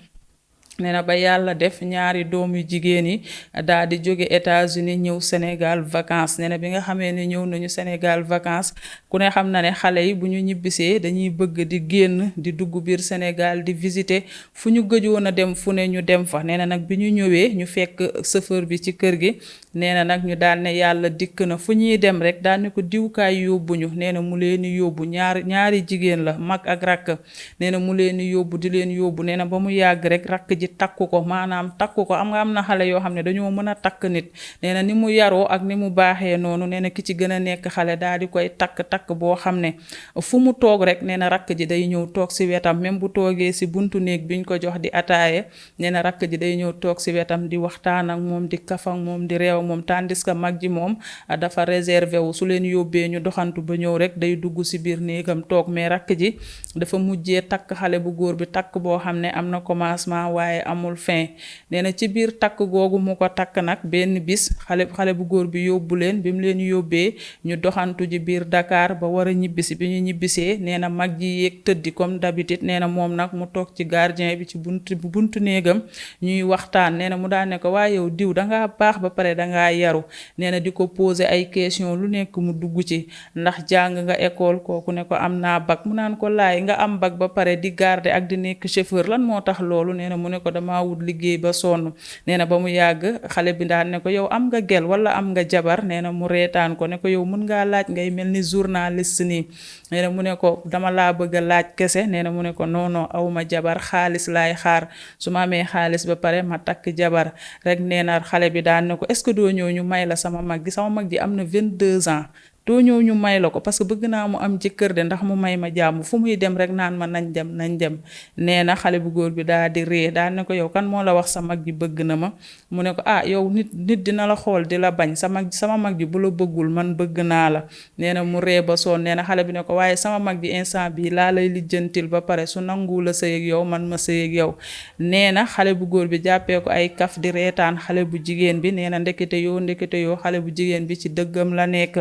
nee na ba yàlla def ñaari doom yu jigéen yi daal di jóge États-Unis ñëw Sénégal vacances. nee na bi nga xamee ne ñëw nañu Sénégal vacances ku ne xam na ne xale yi bu ñu ñibbisee dañuy bëgg di génn di dugg biir Sénégal di visiter fu ñu gëjoon a dem fu ne ñu dem fa. nee na nag bi ñu ñëwee ñu fekk chauffeur bi ci kër gi. nee na nag ñu daan ne yàlla dikk na fu ñuy dem rek daan ne ko diwkaay yóbbuñu. nee na mu leen di yóbbu ñaari jigéen la mag ak rakk. nee na mu leen di yóbbu di leen yóbbu nee na ba mu yàgg rek rakk ji takku ko maanaam takku ko am na xale yoo xam ne dañoo mën a takk nit. nee na ni mu yaroo ak ni mu baaxee noonu nee na ki ci gën a nekk xale daal di koy takk boo xam ne fu mu toog rek nee na rakk ji day ñëw toog si wetam même bu toogee si buntu néeg biñ ko jox di ataaye nee na rakk ji day ñëw toog si wetam di waxtaan ak moom di kaf ak moom di réew moom tandis que mag ji moom dafa réservé wu su leen yóbbee ñu doxantu ba ñëw rek day dugg si biir néegam toog mais rakk ji dafa mujjee takk xale bu góor bi takk boo xam ne am na commencement waaye amul fin. nee na ci biir takk googu mu ko takk nag benn bis xale bu góor bi yóbbu leen bi mu leen yóbbee ñu doxantu ji biir Dakar ba war a ñibbisi bi ñu ñibbisee nee na mag ji yéeg tëddi comme d'habitude nee na moom nag mu toog ci gardien bi ci buntu néegam ñuy waxtaan. nee na mu daan ne ko waa yow diw dangaa baax ba pare dangaa yaru. nee na di ko poser ay question lu nekk mu dugg ci ndax jàng nga école kooku ne ko am naa bac mu naan ko laay nga am bac ba pare di garder ak di nekk chauffeur lan moo tax loolu. nee na mu ne ko dama wut liggéey ba sonn. nee na ba mu yàgg xale bi daan ne ko yow am nga gel wala am nga jabar. nee na mu reetaan ko ne ko yow mën ngaa laaj ngay mel ni journaliste nii. nee na mu ne ko dama laa bëgg a laaj kese. nee na mu ne ko non awma jabar xaalis laay xaar su ma amee xaalis ba pare ma takk jabar rek. nee na xale bi daan ne ko est-ce que doo ñëw ñu may la sama mag ji am na 22 ans. doo ñëw ñu may la ko parce que bëgg naa mu am jëkkër de ndax mu may ma jàmm fu muy dem rek naan ma nañ dem nañ dem. nee na xale bu góor bi daal di ree daal ne ko yow kan moo la wax sa mag ji bëgg na ma mu ne ko yow nit dina la xool di la bañ sama mag ji bu la bëggul man bëgg naa la. nee na mu ree ba soon nee na xale bi ne ko waaye sama mag ji instant bi laa lay lijjantil ba pare su nangu la sëy ak yow man ma sëy ak yow. nee na xale bu góor bi jàppee ko ay kaf di reetaan xale bu jigéen bi nee na ndekete yoo xale bu jigéen bi ci dëggam la nekk.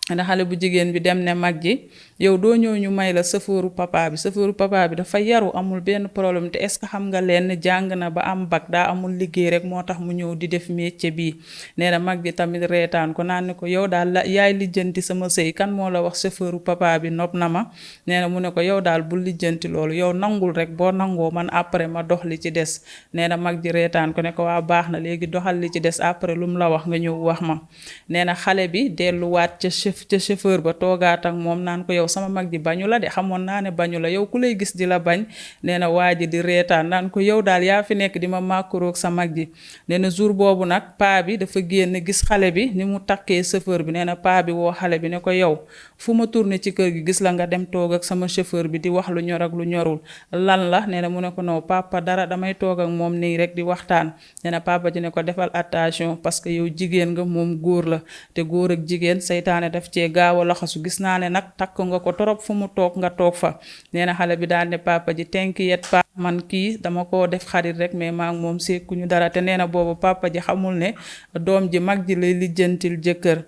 ndax xale bu jigéen bi dem ne mag ji yow doo ñëw ñu may la sëfooru papa bi dafa yaru amul benn problème te est-ce que xam nga leen jàng na ba am bac daa amul liggéey rek moo tax mu ñëw di def métier bii. nee na mag ji tamit reetaan ko naan ne ko yow daal yaay lijjanti sama sëy kan moo la wax sëfooru papa bi nopp na ma. nee na mu ne ko yow daal bul lijjanti loolu yow nangul rek boo nangoo man après ma dox li ci des. nee na mag ji reetaan ko ne ko waa baax na léegi doxal li ci des après lu mu la wax nga ñëw wax ma. nee na xale bi delluwaat ca chauffeur ba toogaat ak moom naan ko yow sama mag ji bañu la de xamoon naa ne bañu la yow ku lay gis di la bañ. nee na waa ji di reetaan naan ko yow daal yaa fi nekk di ma màkkaroog sa mag ji. nee na jour boobu nag paa bi dafa génn gis xale bi ni mu takkee chauffeur bi nee na paa bi woo xale bi ne ko yow fu ma tourné ci kër gi gis la nga dem toog ak sama chauffeur bi di wax lu ñor ak lu ñorul lan la. nee na mu ne ko non papa dara damay toog ak moom nii rek di waxtaan. nee na papa ji ne ko defal attention parce que yow jigéen nga moom góor la te góor ak jigéen saytaane daf cee gaaw a laxasu gis naa ne nag takk nga ko torop fu mu toog nga toog fa. nee na xale bi daal ne papa ji t'inquiète pas man kii dama koo def xarit rek mais maa ngi moom sekkuñu dara te nee na boobu papa ji xamul ne doom ji mag ji lay lijjantil jëkkër.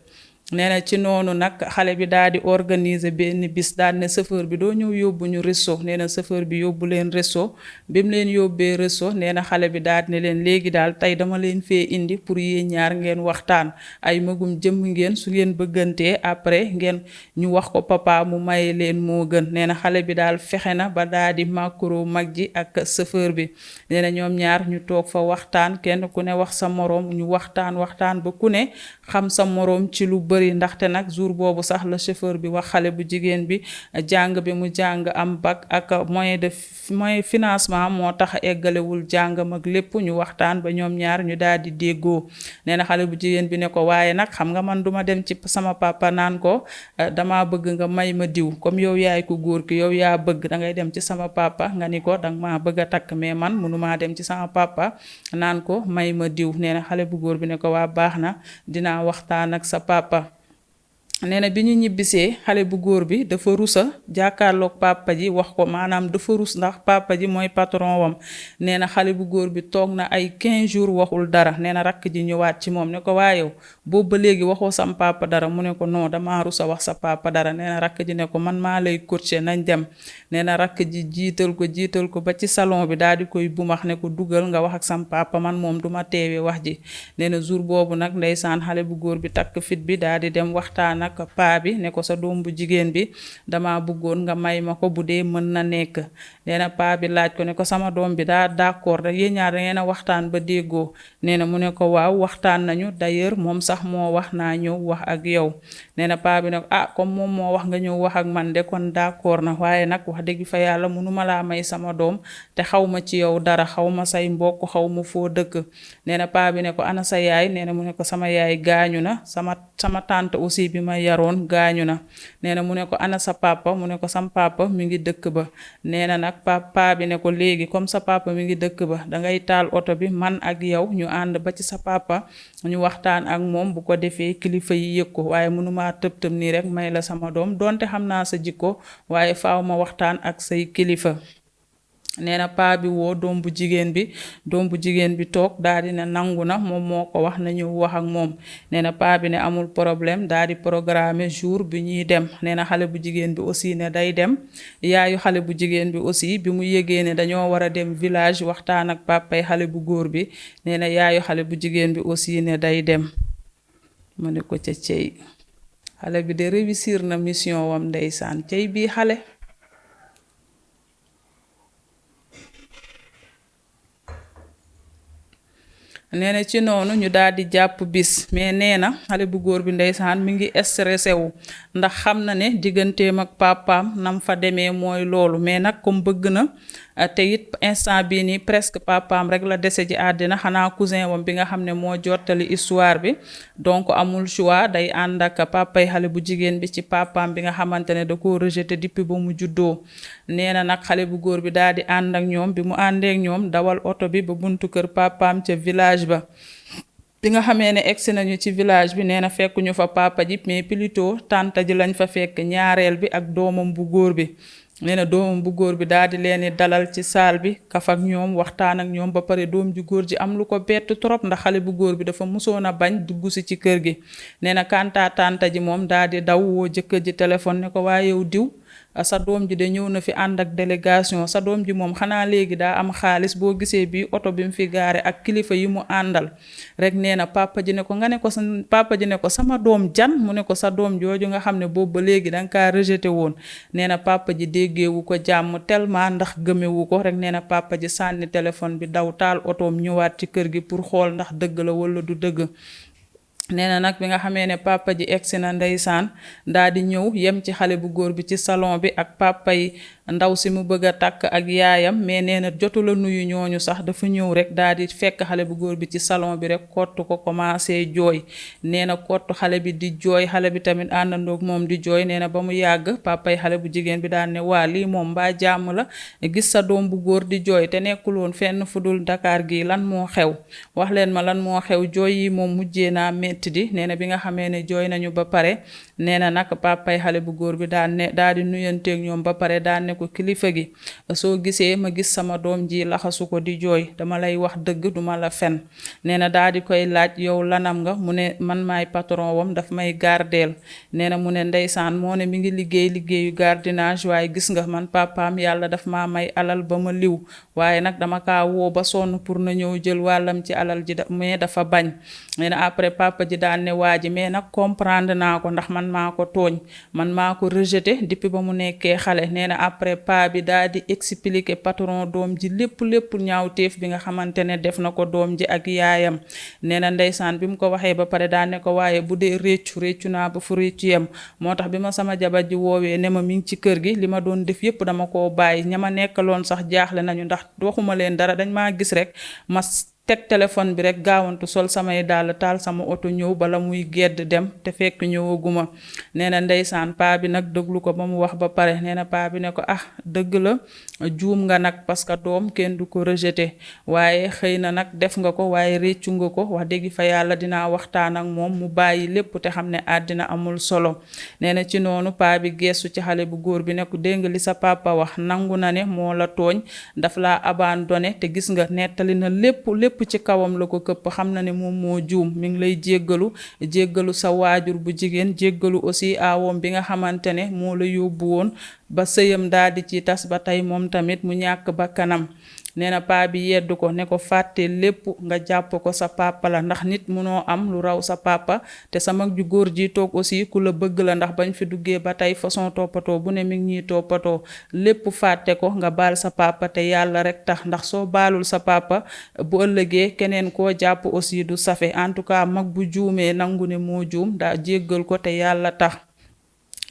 nee na ci noonu nag xale bi daal di organiser benn bis daal ne chauffeur bi doo ñëw yóbbu ñu resto. nee na chauffeur bi yóbbu leen resto bi mu leen yóbbee resto nee na xale bi daal ne leen léegi daal tey dama leen fee indi pour yéen ñaar ngeen waxtaan ay magum jëmm ngeen su ngeen bëggantee après ngeen ñu wax ko papa mu maye leen moo gën. nee na xale bi daal fexe na ba daal di màkkaroo mag ji ak chauffeur bi. nee na ñoom ñaar ñu toog fa waxtaan kenn ku ne wax sa moroom ñu waxtaan ba ku ne xam sa moroom ci lu bëri. ndaxte nag jour boobu sax la chauffeur bi wax xale bu jigéen bi jàng bi mu jàng am bac ak moyen financement moo tax eggalewul jàngam ak lépp ñu waxtaan ba ñoom ñaar ñu daal di déggoo. nee na xale bu jigéen bi ne ko waaye nag xam nga man duma dem ci sama papa naan ko dama bëgg nga may ma diw comme yow yaay ku góor ki yow yaa bëgg dangay dem ci sama papa nga ni ko danga maa bëgg a takk mais man mënumaa dem ci sama papa naan ko may ma diw. nee na xale bu góor bi ne ko waa baax na dinaa waxtaan ak sa papa. nee na bi ñu ñibbisee xale bu góor bi dafa rusa jàkkaarloog papa ji wax ko maanaam dafa rus ndax papa ji mooy patron wam. nee na xale bu góor bi toog na ay 15 jours waxul dara. nee na rakk ji ñëwaat ci moom ne ko waa yow boobu ba léegi waxoo sam papa dara mu ne ko non dama rusa wax sa papa dara. nee na rakk ji ne ko man maa lay coacher nañ dem. nee na rakk ji jiital ko ba ci salon bi daal di koy bumax ne ko dugal nga wax ak sam papa man moom duma teewee wax ji. nee na jour boobu nag ndeysaan xale bu góor bi takk fit bi daal di dem waxtaan ak paa bi ne ko sa doom bu jigéen bi dama bëggoon nga may ma ko bu dee mën na nekk. nee na paa bi laaj ko ne ko sama doom bi daa d'accord rek yéen ñaar da ngeen a waxtaan ba déggoo. nee na mu ne ko waaw waxtaan nañu d'ailleurs moom sax moo wax naa ñëw wax ak yow. nee na paa bi ne ko comme moom moo wax nga ñëw wax ak man de kon d'accord na waaye nag wax dëgg fa yàlla mënuma laa may sama doom te xaw ma ci yow dara xaw ma say mbokk xaw ma foo dëkk. nee na paa bi ne ko ana sa yaay. nee na mu ne ko sama yaay gaañu na sama tante aussi bi ma yaroon gaañu na. nee na mu ne ko ana sa papa mu ne ko sam papa mi ngi dëkk ba. nee na nag papa bi ne ko léegi comme sa papa mi ngi dëkk ba dangay taal oto bi man ak yow ñu ànd ba ci sa papa ñu waxtaan ak moom bu ko defee kilifa yi yëg ko waaye mënuma tëb nii rek may la sama doom donte xam naa sa jikko waaye faaw ma waxtaan ak say kilifa. nee na paa bi woo doom bu jigéen bi toog daal di ne nangu na moom moo ko wax na ñëw wax ak moom. nee na paa bi ne amul problème daal di programmer jour bi ñuy dem. nee na xale bu jigéen bi aussi ne day dem yaayu xale bu jigéen bi aussi bi mu yégee ne dañoo war a dem village waxtaan ak papay xale bu góor bi. nee na yaayu xale bu jigéen bi aussi ne day dem. mu ne ko ca cey xale bi de réussir na mission wam ndeysaan cey bii xale. nee na ci noonu ñu daal di jàpp bis mais nee na xale bu góor bi ndeysaan mi ngi stressé wu ndax xam na ne digganteem ak papaam nam fa demee mooy loolu mais nag comme bëgg na te it instant bii nii presque papaam rek la dese ci àddina xanaa cousin wam bi nga xam ne moo jottali histoire bi donc amul choix day ànd ak papay xale bu jigéen bi ci papaam bi nga xamante ne da koo rejeté depuis ba mu juddoo nee na nag xale bu góor bi daal di ànd ak ñoom bi mu àndeek ñoom dawal oto bi ba buntu kër papaam ca village ba bi nga xamee ne egsi nañu ci village bi nee na fekkuñu fa papa ji mais plutôt tante ji lañ fa fekk ñaareel bi ak doomam bu góor bi nee na doomam bu góor bi daal di leen di dalal ci saal bi kaf ak ñoom waxtaan ak ñoom ba pare doom ju góor ji am lu ko bett trop ndax xale bu góor bi dafa musoon a bañ dugg si ci kër gi nee na kanta tante ji moom daal di daw woo jëkkër ji téléphone ne ko waaye yow diw sa doom ji de ñëw na fi ànd ak délégation sa doom ji moom xanaa léegi daa am xaalis boo gisee bi oto bi mu fi gaare ak kilifa yi mu àndal rek nee na papa ji ne ko nga ne ko sa papa ji ne ko sama doom jan mu ne ko sa doom jooju nga xam ne boobu ba léegi danga kaa rejeté woon nee na papa ji déggeewu ko jàmm tellement ndax gëmewu ko rek nee na papa ji sànni téléphone bi daw taal otoom ñëwaat ci kër gi pour xool ndax dëgg la wala du dëgg nee na nag bi nga xamee ne papa ji egsi na ndeysaan daa di ñëw yem ci xale bu góor bi ci salon bi ak papa yi ndaw si mu bëgg a takk ak yaayam mais nee na jotu la nuyu ñooñu sax dafa ñëw rek daal di fekk xale bu góor bi ci salon bi rek kottu ko commencé jooy nee na kottu xale bi di jooy xale bi tamit àndandoog moom di jooy nee na ba mu yàgg papa yi xale bu jigéen bi daan ne waa lii moom mbaa jàmm la gis sa doom bu góor di jooy te nekkul woon fenn fu dul Dakar gi lan moo xew wax leen ma lan moo xew jooy yi moom mujjee naa metti di nee na bi nga xamee ne jooy nañu ba pare nee na nag papay xale bu góor bi daal di nuyanteeg ñoom ba pare daan ne ko kilifa gi soo gisee ma gis sama doom ji laxasu ko di jooy dama lay wax dëgg duma la fen nee na daal di koy laaj yow lanam nga mu ne man maay patron wam daf may gardeel nee na mu ne ndeysaan moo ne mi ngi liggéeyu gardiennage waaye gis nga man papaam yàlla daf maa may alal ba ma liw waaye nag dama kaa woo ba sonn pour na ñëw jël wàllam ci alal ji mais dafa bañ nee na après papa ji daan ne waa ji mais nag comprendre naa ko ndax man maa ko tooñ man maa ko rejeté depuis ba mu nekkee xale nee na après pa bi daal di expliquer patron doom ji lépp ñaawteef bi nga xamante ne def na ko doom ji ak yaayam nee na ndeysaan bi mu ko waxee ba pare daan ne ko waaye bu dee réccu naa ba fu réccu yem moo tax bi ma sama jabar ji woowee ne ma mi ngi ci kër gi li ma doon def yépp dama koo bàyyi ña ma nekkaloon sax jaaxle nañu ndax waxuma leen dara dañ maa gis rek ma teg téléphone bi rek gaawantu sol samay dàll taal sama oto ñëw bala muy gedd dem te fekk ñëwaguma nee na ndeysaan paa bi nag déglu ko ba mu wax ba pare nee na paa bi ne ko ah dëgg la juum nga nag parce que doom kenn du ko rejeté waaye xëy na nag def nga ko waaye réccu nga ko wax dëgg fa yàlla dinaa waxtaan ak moom mu bàyyi lépp te xam ne àddina amul solo nee na ci noonu paa bi geestu ci xale bu góor bi ne ko dégg nga li sa papa wax nangu na ne moo la tooñ daf laa abandonné te gis nga nettali na lépp ci kawam la ko këpp xam na ne moom moo juum mi ngi lay jéggalu sa waajur bu jigéen jéggalu aussi aawom bi nga xamante ne moo la yóbbu woon ba sëyam daal di ci tas ba tey moom tamit mu ñàkk ba kanam nee na paa bi yeddu ko ne ko fàtte lépp nga jàpp ko sa papa la ndax nit munoo am lu raw sa papa te sa mag ju góor ji toog aussi ku la bëgg la ndax bañ fi duggee ba tey façon toppatoo bu ne mi ngi ñuy toppatoo lépp fàtte ko nga baal sa papa te yàlla rek tax ndax soo baalul sa papa bu ëllëgee keneen koo jàpp aussi du safe en tout cas mag bu juumee nangu ne moo juum daa jéggal ko te yàlla tax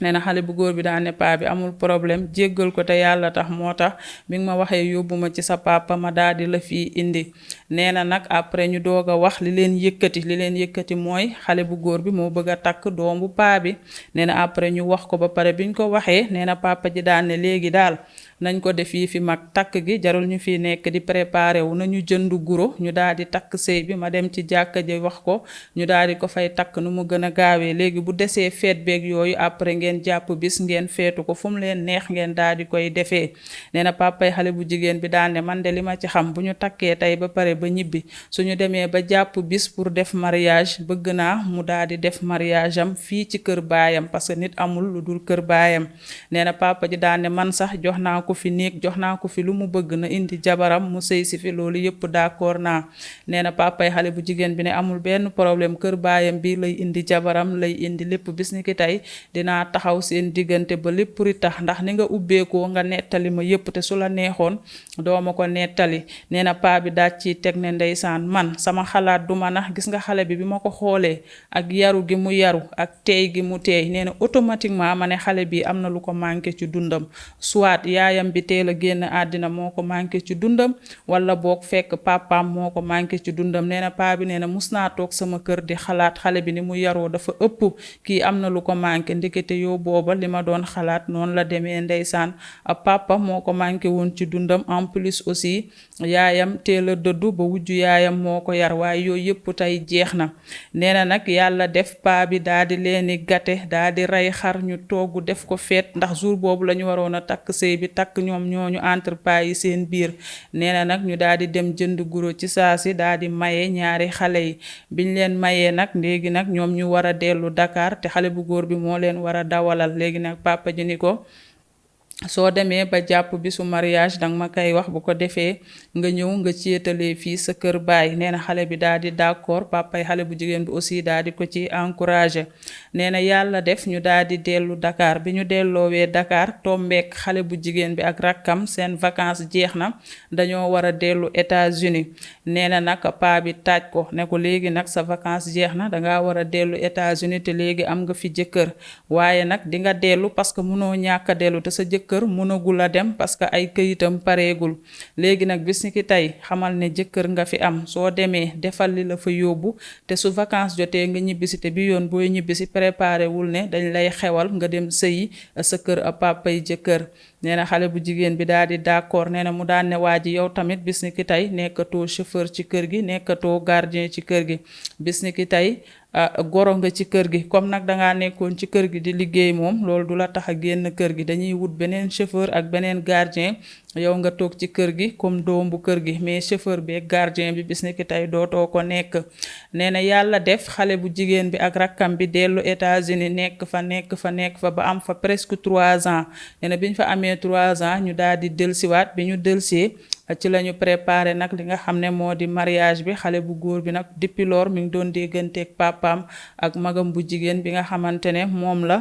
nee na xale bu góor bi daa ne paa bi amul problème jéggal ko te yàlla tax moo tax bi nga ma waxee yóbbu ma ci sa papa ma daal di la fii indi nee na nag après ñu doog a wax li leen yëkkati mooy xale bu góor bi moo bëgg a takk doom bu paa bi nee na après ñu wax ko ba pare biñ ko waxee nee na papa ji daan ne léegi daal nañ ko def yi fi mag takk gi jarul ñu fi nekk di préparé wu nañu jënd guro ñu daal di takk sëy bi ma dem ci jàkka ji wax ko ñu daal di ko fay takk nu mu gën a gaawee léegi bu desee feet beeg yooyu après ngeen jàpp bis ngeen feetu ko fu mu leen neex ngeen daal di koy defee nee na papay xale bu jigéen bi daal ne man de li ma ci xam bu ñu takkee tey ba pare ba ñibbi suñu demee ba jàpp bis pour def mariage bëgg naa mu daal di def mariage am fii ci kër baayam parce que nit amul lu dul kër baayam nee na papa ji daal ne man sax jox naa ko fi néeg jox naa ko fi lu mu bëgg na indi jabaram mu sëy si fi loolu yëpp d'accord naa. nee na papay xale bu jigéen bi ne amul benn problème kër baayam bi lay indi jabaram lay indi lépp bis ni ki tey dinaa taxaw seen diggante ba lépp ri tax ndax ni nga ubbeekoo nga nettali ma yëpp te su la neexoon doo ma ko nettali. nee na paa bi daaj ci teg ne ndeysaan man sama xalaat du ma nax gis nga xale bi ma ko xoolee ak yaru gi mu yaru ak teey gi mu teey nee na automatiquement ma ne xale bi am na lu ko manqué ci dundam soit yaayam bi teel a génn àddina moo ko manqué ci dundam wala boog fekk papaam moo ko manqué ci dundam. nee na paa bi nee na mus naa toog sama kër di xalaat xale bi ni mu yaroo dafa ëpp kii am na lu ko manqué ndekete yoo booba li ma doon xalaat noonu la demee ndeysaan papa moo ko manqué woon ci dundam en plus aussi yaayam teel a dëddu ba wujju yaayam moo ko yar waaye yooyu yëpp tey jeex na. nee na nag yàlla def paa bi daa di leeni gate daa di rey xar ñu togg def ko feet ndax jour boobu la ñu waroon a takk sëy bi takk ñoom ñooñu entre paa yi seen biir. nee na nag ñu daal di dem jënd guro ci saa si daal di maye ñaari xale yi biñ leen mayee nag léegi nag ñoom ñu war a dellu Dakar te xale bu góor bi moo leen war a dawalal léegi nag papa ji ni ko soo demee ba jàpp bisu mariage danga ma koy wax bu ko defee nga ñëw nga céetalee fii sa kër baay. nee na xale bi daal di d'accord papay xale bu jigéen bi aussi daal di ko ci encourager. nee na yàlla def ñu daal di dellu Dakar bi ñu delloowee Dakar tombeek xale bu jigéen bi ak rakkam seen vacances jeex na dañoo war a dellu États-Unis. nee na nag paa bi taaj ko ne ko léegi nag sa vacances jeex na dangaa war a dellu États-Unis te léegi am nga fi jëkkër waaye nag di nga dellu parce que mënoo ñàkk a dellu te sa jëkkër mënagul a dem parce que ay këyitam pareegul. léegi nag bis ni ki tey xamal ne jëkkër nga fi am soo demee defal li la fa yóbbu te su vacances jotee nga ñibbisi te bi yoon booy ñibbisi préparé wul ne dañ lay xewal nga dem sëyi sa kër a papay jëkkër. nee na xale bu jigéen bi daal di d'accord nee na mu daan ne waa ji yow tamit bis ni ki tey nekkatoo chauffeur ci kër gi nekkatoo gardien ci kër gi bis ni ki tey goro nga ci kër gi comme nag dangaa nekkoon ci kër gi di liggéey moom loolu du la tax a génn kër gi dañuy wut beneen chauffeur ak beneen gardien yow nga toog ci kër gi comme doom bu kër gi mais chauffeur bi ak gardien bi bis ni ki tey dootoo ko nekk. nee na yàlla def xale bu jigéen bi ak rakkam bi dellu États-Unis nekk fa ba am fa presque 3 ans. nee na bi ñu fa amee 3 ans ñu daal di delsiwaat bi ñu delsee ci la ñu préparé nag li nga xam ne moo di mariage bi xale bu góor bi nag depuis lors mi ngi doon dégganteeg papaam ak magam bu jigéen bi nga xamante ne moom la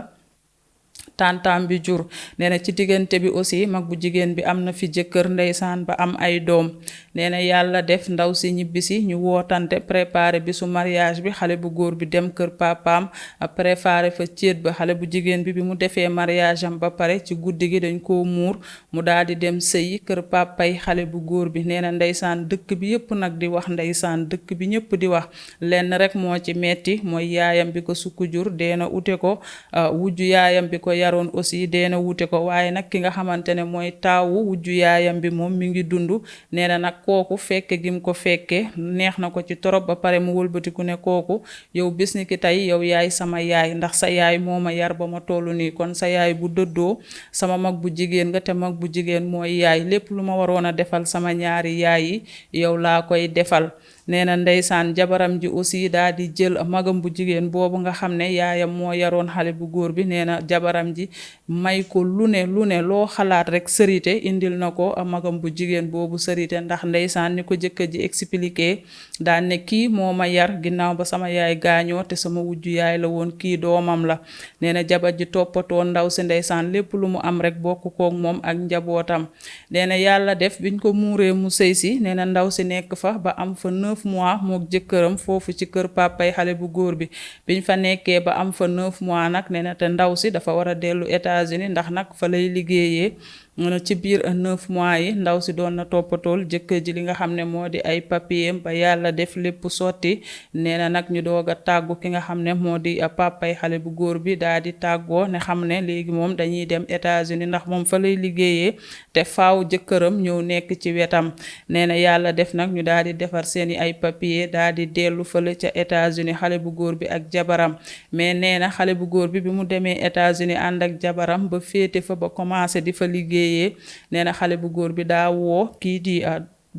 tantam bi jur. nee na ci diggante bi aussi mag bu jigéen bi am na fi jëkkër ndeysaan ba am ay doom. nee na yàlla def ndaw si ñibbisi ñu wootante préparé bisu mariage bi xale bu góor bi dem kër papaam préparé fa céet ba xale bu jigéen bi mu defee mariage am ba pare ci guddi gi dañ koo muur mu daal di dem sëyi kër papay xale bu góor bi. nee na ndeysaan dëkk bi yépp nag di wax ndeysaan dëkk bi ñëpp di wax lenn rek moo ci metti mooy yaayam bi ko sukku jur deena ute ko wujju yaayam bi ko yaroon aussi deena wute ko waaye nag ki nga xamante ne mooy taawu wujju yaayam bi moom mi ngi dund. nee na nag kooku fekke gim ko fekke neex na ko ci torop ba pare mu wëlbatiku ne kooku yow bis ni ki tey yow yaay sama yaay ndax sa yaay moo ma yar ba ma tollu nii kon sa yaay bu dëddoo sama mag bu jigéen nga te mag bu jigéen mooy yaay lépp lu ma waroon a defal sama ñaari yaay yi yow laa koy defal. nee na ndeysaan jabaram ji aussi daal di jël magam bu jigéen boobu nga xam ne yaayam moo yaroon xale bu góor bi. nee na jabaram ji may ko lu ne loo xalaat rek sërite indil na ko magam bu jigéen boobu sërite ndax ndeysaan ni ko jëkkër ji expliqué daan ne kii moo ma yar ginnaaw ba sama yaay gaañoo te sama wujju yaay la woon kii doomam la. nee na jabar ji toppatoo ndaw si ndeysaan lépp lu mu am rek bokk koog moom ak njabootam. nee na yàlla def biñ ko muuree mu sëy si nee na ndaw si nekk fa ba am fa 9 mois mook jëkkëram foofu ci kër papay xale bu góor bi. biñ fa nekkee ba am fa 9 mois nag nee na te ndaw si dafa war a dellu États-Unis ndax nag fa lay liggéeyee. ci biir 9 mois yi ndaw si doon na toppatool jëkkër ji li nga xam ne moo di ay papiers ba yàlla def lépp sotti. nee na nag ñu doog a tàggu ki nga xam ne moo di papay xale bu góor bi daal di tàggoo ne xam ne léegi moom dañuy dem États-Unis ndax moom fa lay liggéeyee te faaw jëkkëram ñëw nekk ci wetam. nee na yàlla def nag ñu daal di defar seeni ay papiers daal di dellu fële ca États-Unis xale bu góor bi ak jabaram. mais nee na xale bu góor bi mu demee États-Unis ànd ak jabaram ba féete fa ba commencé di fa liggéey. nee na xale bu góor bi daa woo kii di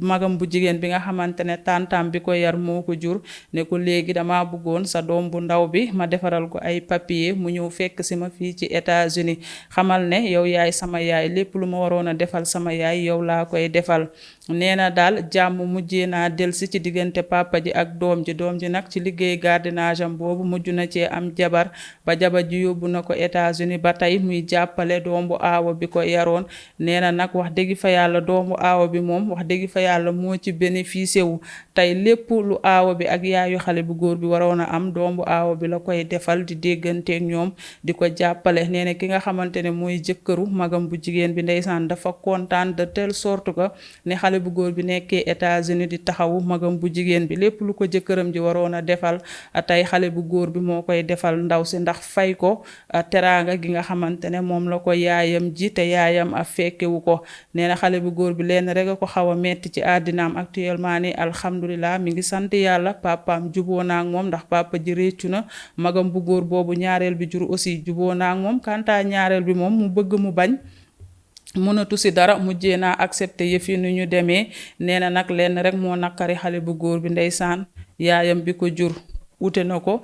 magam bu jigéen bi nga xamante ne tantam bi ko yar moo ko jur ne ko léegi dama bëggoon sa doom bu ndaw bi ma defaral ko ay papier mu ñëw fekk si ma fii ci États-Unis xamal ne yow yaay sama yaay lépp lu ma waroon a defal sama yaay yow laa koy defal. nee na daal jàmm mujjee naa delsi ci diggante papa ji ak doom ji nag ci liggéey gardiennage am boobu mujj na cee am jabar ba jabar ji yóbbu na ko États-Unis ba tey muy jàppale doomu aawo bi ko yaroon. nee na nag wax dëgg fa yàlla doomu aawo bi moom wax dëgg fa yàlla moo ci bénéficié wu tey lépp lu aawo bi ak yaayu xale bu góor bi waroon a am doomu aawo bi la koy defal di dégganteeg ñoom di ko jàppale. nee na ki nga xamante ne mooy jëkkëru magam bu jigéen bi ndeysaan dafa kontaan de telle sorte que ne xale bu góor bi nekkee États-Unis di taxawu magam bu jigéen bi lépp lu ko jëkkëram ji waroon a defal tey xale bu góor bi moo koy defal ndaw si ndax fay ko teraanga gi nga xamante ne moom la ko yaayam ji te yaayam a fekkewu ko. nee na xale bu góor bi leen rek a ko xaw a metti ci àddinaam actuellement ni alhamdulilah mi ngi sant yàlla papaam juboo naa ak moom ndax papa ji réccu na magam bu góor boobu ñaareel bi jur aussi juboo naa ak moom kanta ñaareel bi moom mu bëgg mu bañ mënatu si dara mujjee naa accepté yëf yi nu ñu demee. nee na nag lenn rek moo nakari xale bu góor bi ndeysaan yaayam bi ko jur ute na ko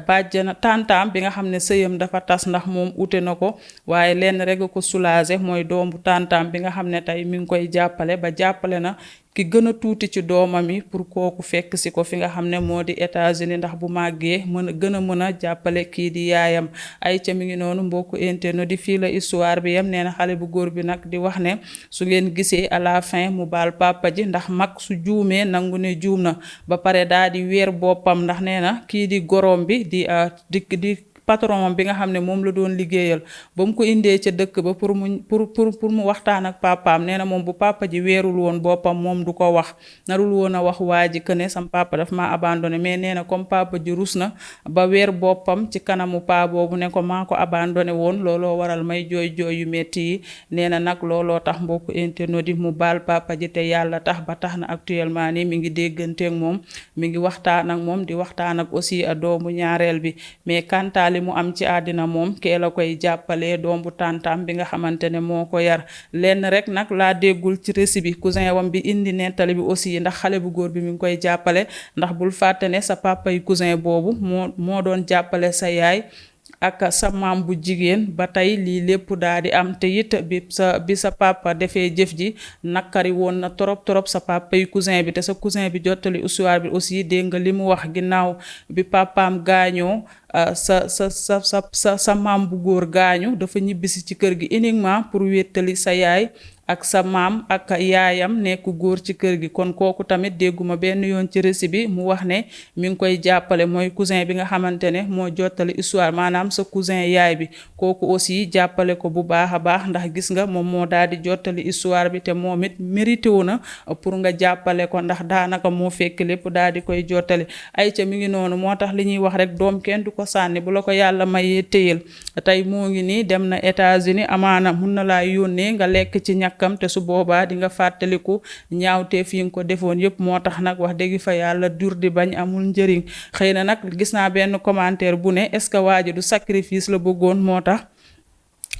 bàjjana tantaam bi nga xam ne sëyam dafa tas ndax moom ute na ko waaye lenn rek ko soulagé mooy doomu tantaam bi nga xam ne tey mi ngi koy jàppale ba jàppale na ki gën a tuuti ci doomam yi pour kooku fekk si ko fi nga xam ne moo di États-Unis ndax bu màggee gën a mën a jàppale kii di yaayam. ay ca mi ngi noonu mbokku internet di fii la histoire bi yam. nee na xale bu góor bi nag di wax ne su ngeen gisee à la fin mu baal papa ji ndax mag su juumee nangu ne juum na ba pare daal di weer boppam ndax nee na kii di gorom bi di patron bi nga xam ne moom la doon liggéeyal ba mu ko indee ca dëkk ba pour mu waxtaan ak papaam. nee na moom bu papa ji weerul woon boppam moom du ko wax narul woon a wax waa ji que ne sam papa daf ma abandonné mais nee na comme papa ji rus na ba weer boppam ci kanamu paa boobu ne ko maa ko abandonné woon looloo waral may jooy yu metti yi. nee na nag looloo tax mbokku internet di mu baal papa ji te yàlla tax ba tax na actuellement ni mi ngi dégganteeg moom mi ngi waxtaan ak moom di waxtaan ak aussi doomu ñaareel bi. mais kantaali mu am ci àddina moom kee la koy jàppale doomu tantam bi nga xamante ne moo ko yar. lenn rek nag laa déggul ci récit bi cousin wam bi indi nettali bi aussi ndax xale bu góor bi mi ngi koy jàppale ndax bul fàtte ne sa papa yi cousin boobu moo doon jàppale sa yaay ak sa maam bu jigéen ba tey lii lépp daa di am te it bi sa papa defee jëf ji nakari woon na trop sa papa yi cousin bi te sa cousin bi jottali histoire bi aussi dégg nga li mu wax ginnaaw bi papaam gaañoo sa maam bu góor gaañu dafa ñibbisi ci kër gi uniquement pour wéttali sa yaay ak sa maam ak yaayam nekk góor ci kër gi. kon kooku tamit dégguma benn yoon ci récit bi mu wax ne mi ngi koy jàppale mooy cousin bi nga xamante ne moo jottali histoire maanaam sa cousin yaay bi kooku aussi jàppale ko bu baax a baax ndax gis nga moom moo daal di jottali histoire bi te moom it mérité wu na pour nga jàppale ko ndax daanaka moo fekk lépp daal di koy jottali. ay ca mi ngi noonu moo tax li ñuy wax rek doom kenn du ko sànni bu la ko yàlla mayee téyel tey moo ngi nii dem na États-Unis amaana mun na laa yónnee nga lekk ci ñàkkam te su boobaa di nga fàttaliku ñaawteef yi nga ko defoon yëpp. moo tax nag wax dëgg fa yàlla dur di bañ amul njëriñ. xëy na nag gis naa benn commentaire bu ne est-ce que waa ji du sacrifice la bëggoon moo tax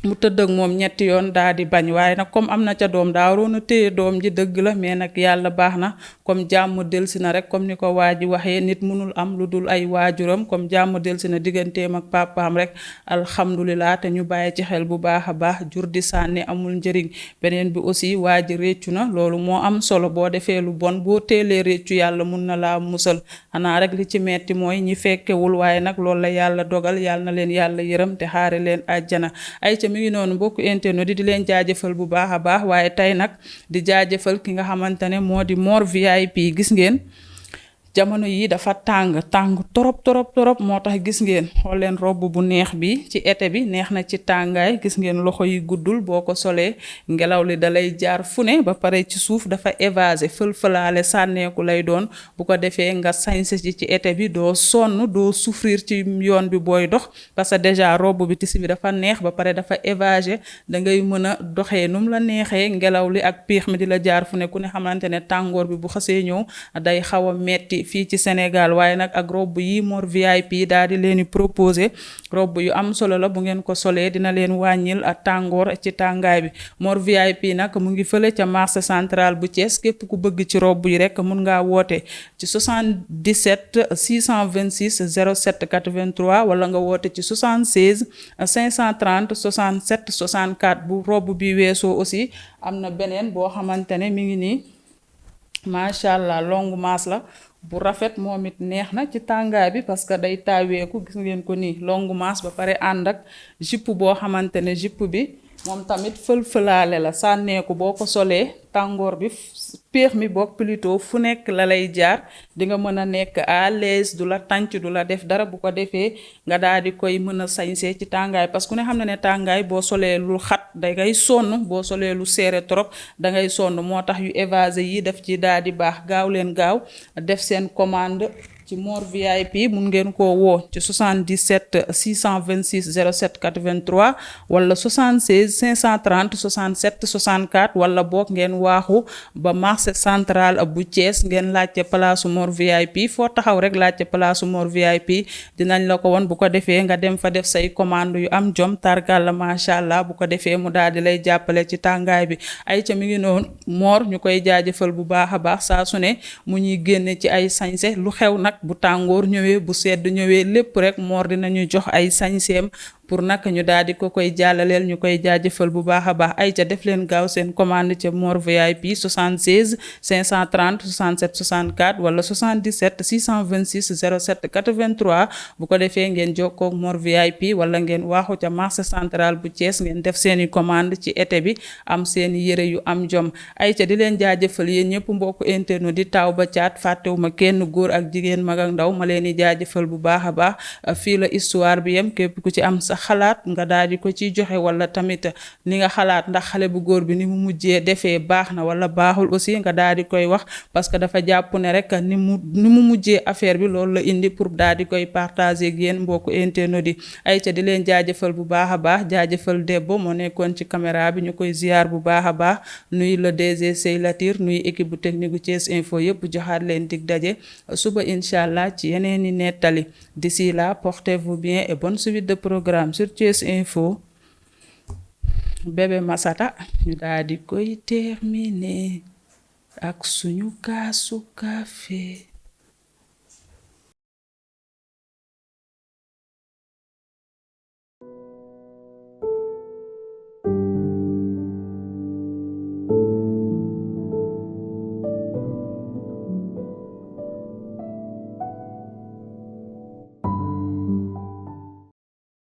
mu tëdd ak moom ñetti yoon daa di bañ waaye nag comme am na ca doom daa waroon a téye doom ji dëgg la mais nag yàlla baax na comme jàmm delsi na rek comme ni ko waa ji waxee nit mënul am lu dul ay waajuram comme jàmm delsi na digganteem ak papaam rek alhamdulilah te ñu bàyyi ci xel bu baax a baax jur di sànni amul njëriñ. beneen bi aussi waa ji réccu na loolu moo am solo boo defee lu bon boo teelee réccu yàlla mun na laa musal xanaa rek li ci metti mooy ñi fekkewul waaye nag loolu la yàlla dogal yàlla na leen yàlla yërëm te xaare leen àjjana. ay mi ngi noonu mbokku internet di leen jaajëfal bu baax a baax waaye tey nag di jaajëfal ki nga xamante ne moo di Mor VIP. gis ngeen jamono yi dafa tàng torop moo tax gis ngeen xool leen robb bu neex bi ci été bi neex na ci tàngaay. gis ngeen loxo yi guddul boo ko solee ngelaw li dalay jaar fu ne ba pare ci suuf dafa évasé fël-fëlaale sànneeku lay doon bu ko defee nga sañse ci été bi doo sonn doo souffrir ci yoon bi booy dox parce que déjà robb bi tisi bi dafa neex ba pare dafa évasé da ngay mën a doxee nu mu la neexee ngelaw li ak piix mi di la jaar fu ne ku ne xamante ne tàngoor bi bu xasee ñëw day xaw a metti fii ci Sénégal waaye nag ak robe yi Mor VIP daal di leen di proposé robe yu am solo la bu ngeen ko solee dina leen wàññil ak tàngoor ci tàngaay bi. Mor VIP nag mu ngi fële ca marché central bu Thiès képp ku bëgg ci robe yi rek mun ngaa woote ci 77 626 07 83 wala nga woote ci 76 530 67 64 bu robe bi weesoo aussi am na beneen boo xamante ne mi ngi nii macha allah longue manche la bu rafet moom it neex na ci tàngaay bi parce que day taaweeku gis ngeen ko nii longue manche ba pare ànd ak jupe boo xamante ne jupe bi moom tamit fël-fëlaale la sànneeku boo ko solee tàngoor bi péex mi boog plutôt fu nekk la lay jaar di nga mën a nekk à l'aise du la tànc du la def dara bu ko defee nga daal di koy mën a sañsee ci tàngaay parce que ku ne xam na ne tàngaay boo solee lu xat dangay sonn boo solee lu serré trop dangay sonn moo tax yu évasé yi def ci daal di baax gaaw leen gaaw def seen commande ci Mor VIP mun ngeen koo woo ci 77 626 07 83 wala 76 530 67 64 wala boog ngeen waaxu ba marché central bu Thiès ngeen laajte place Mor VIP foo taxaw rek laajte place Mor VIP dinañ la ko won bu ko defee nga dem fa def say commande yu am jom targal la macha allah bu ko defee mu daal di lay jàppale ci tàngaay bi ay ca mi ngi noonu Mor ñu koy jaajëfal bu baax a baax saa su ne mu ñuy génne ci ay sañse lu xew nag bu tàngoor ñëwee bu sedd ñëwee lépp rek Mor dinañu jox ay sañseem pour nag ñu daal di ko koy jàllaleel ñu koy jaajëfal bu baax a baax ay ca def leen gaaw seen commande ca Mor VIP 76 530 67 64 wala 77 626 07 83 bu ko defee ngeen jokkoo ak Mor VIP wala ngeen waaxu ca marché central bu Thiès ngeen def seeni commande ci été bi am seeni yëre yu am jom ay ca di leen jaajëfal yéen ñëpp mbokku internet di taw ba caat fàttewuma kenn góor ak jigéen mag ak ndaw ma leen di jaajëfal bu baax a baax fii la histoire bi yem képp ku ci am sa xalaat nga daal di ko ciy joxe wala tamit li nga xalaat ndax xale bu góor bi ni mu mujjee defee baax na wala baaxul aussi nga daal di koy wax parce que dafa jàpp ne rek ni mu mujjee affaire bi loolu la indi pour daal di koy partager ak yéen mbokku internet yi ay ca di leen jaajëfal bu baax a baax jaajëfal Debbo moo nekkoon ci caméra bi ñu koy ziar bu baax a baax nuy le DG Sey Latir nuy équipe bu technique bu Thiès Info yëpp joxaat leen dig daje suba incha allah ci yeneen i nettali d'ici là portez-vous bien et bonne suite de programme sur Thiès Info. Bébé Massata ñu daal di koy terminer ak suñu kaasu café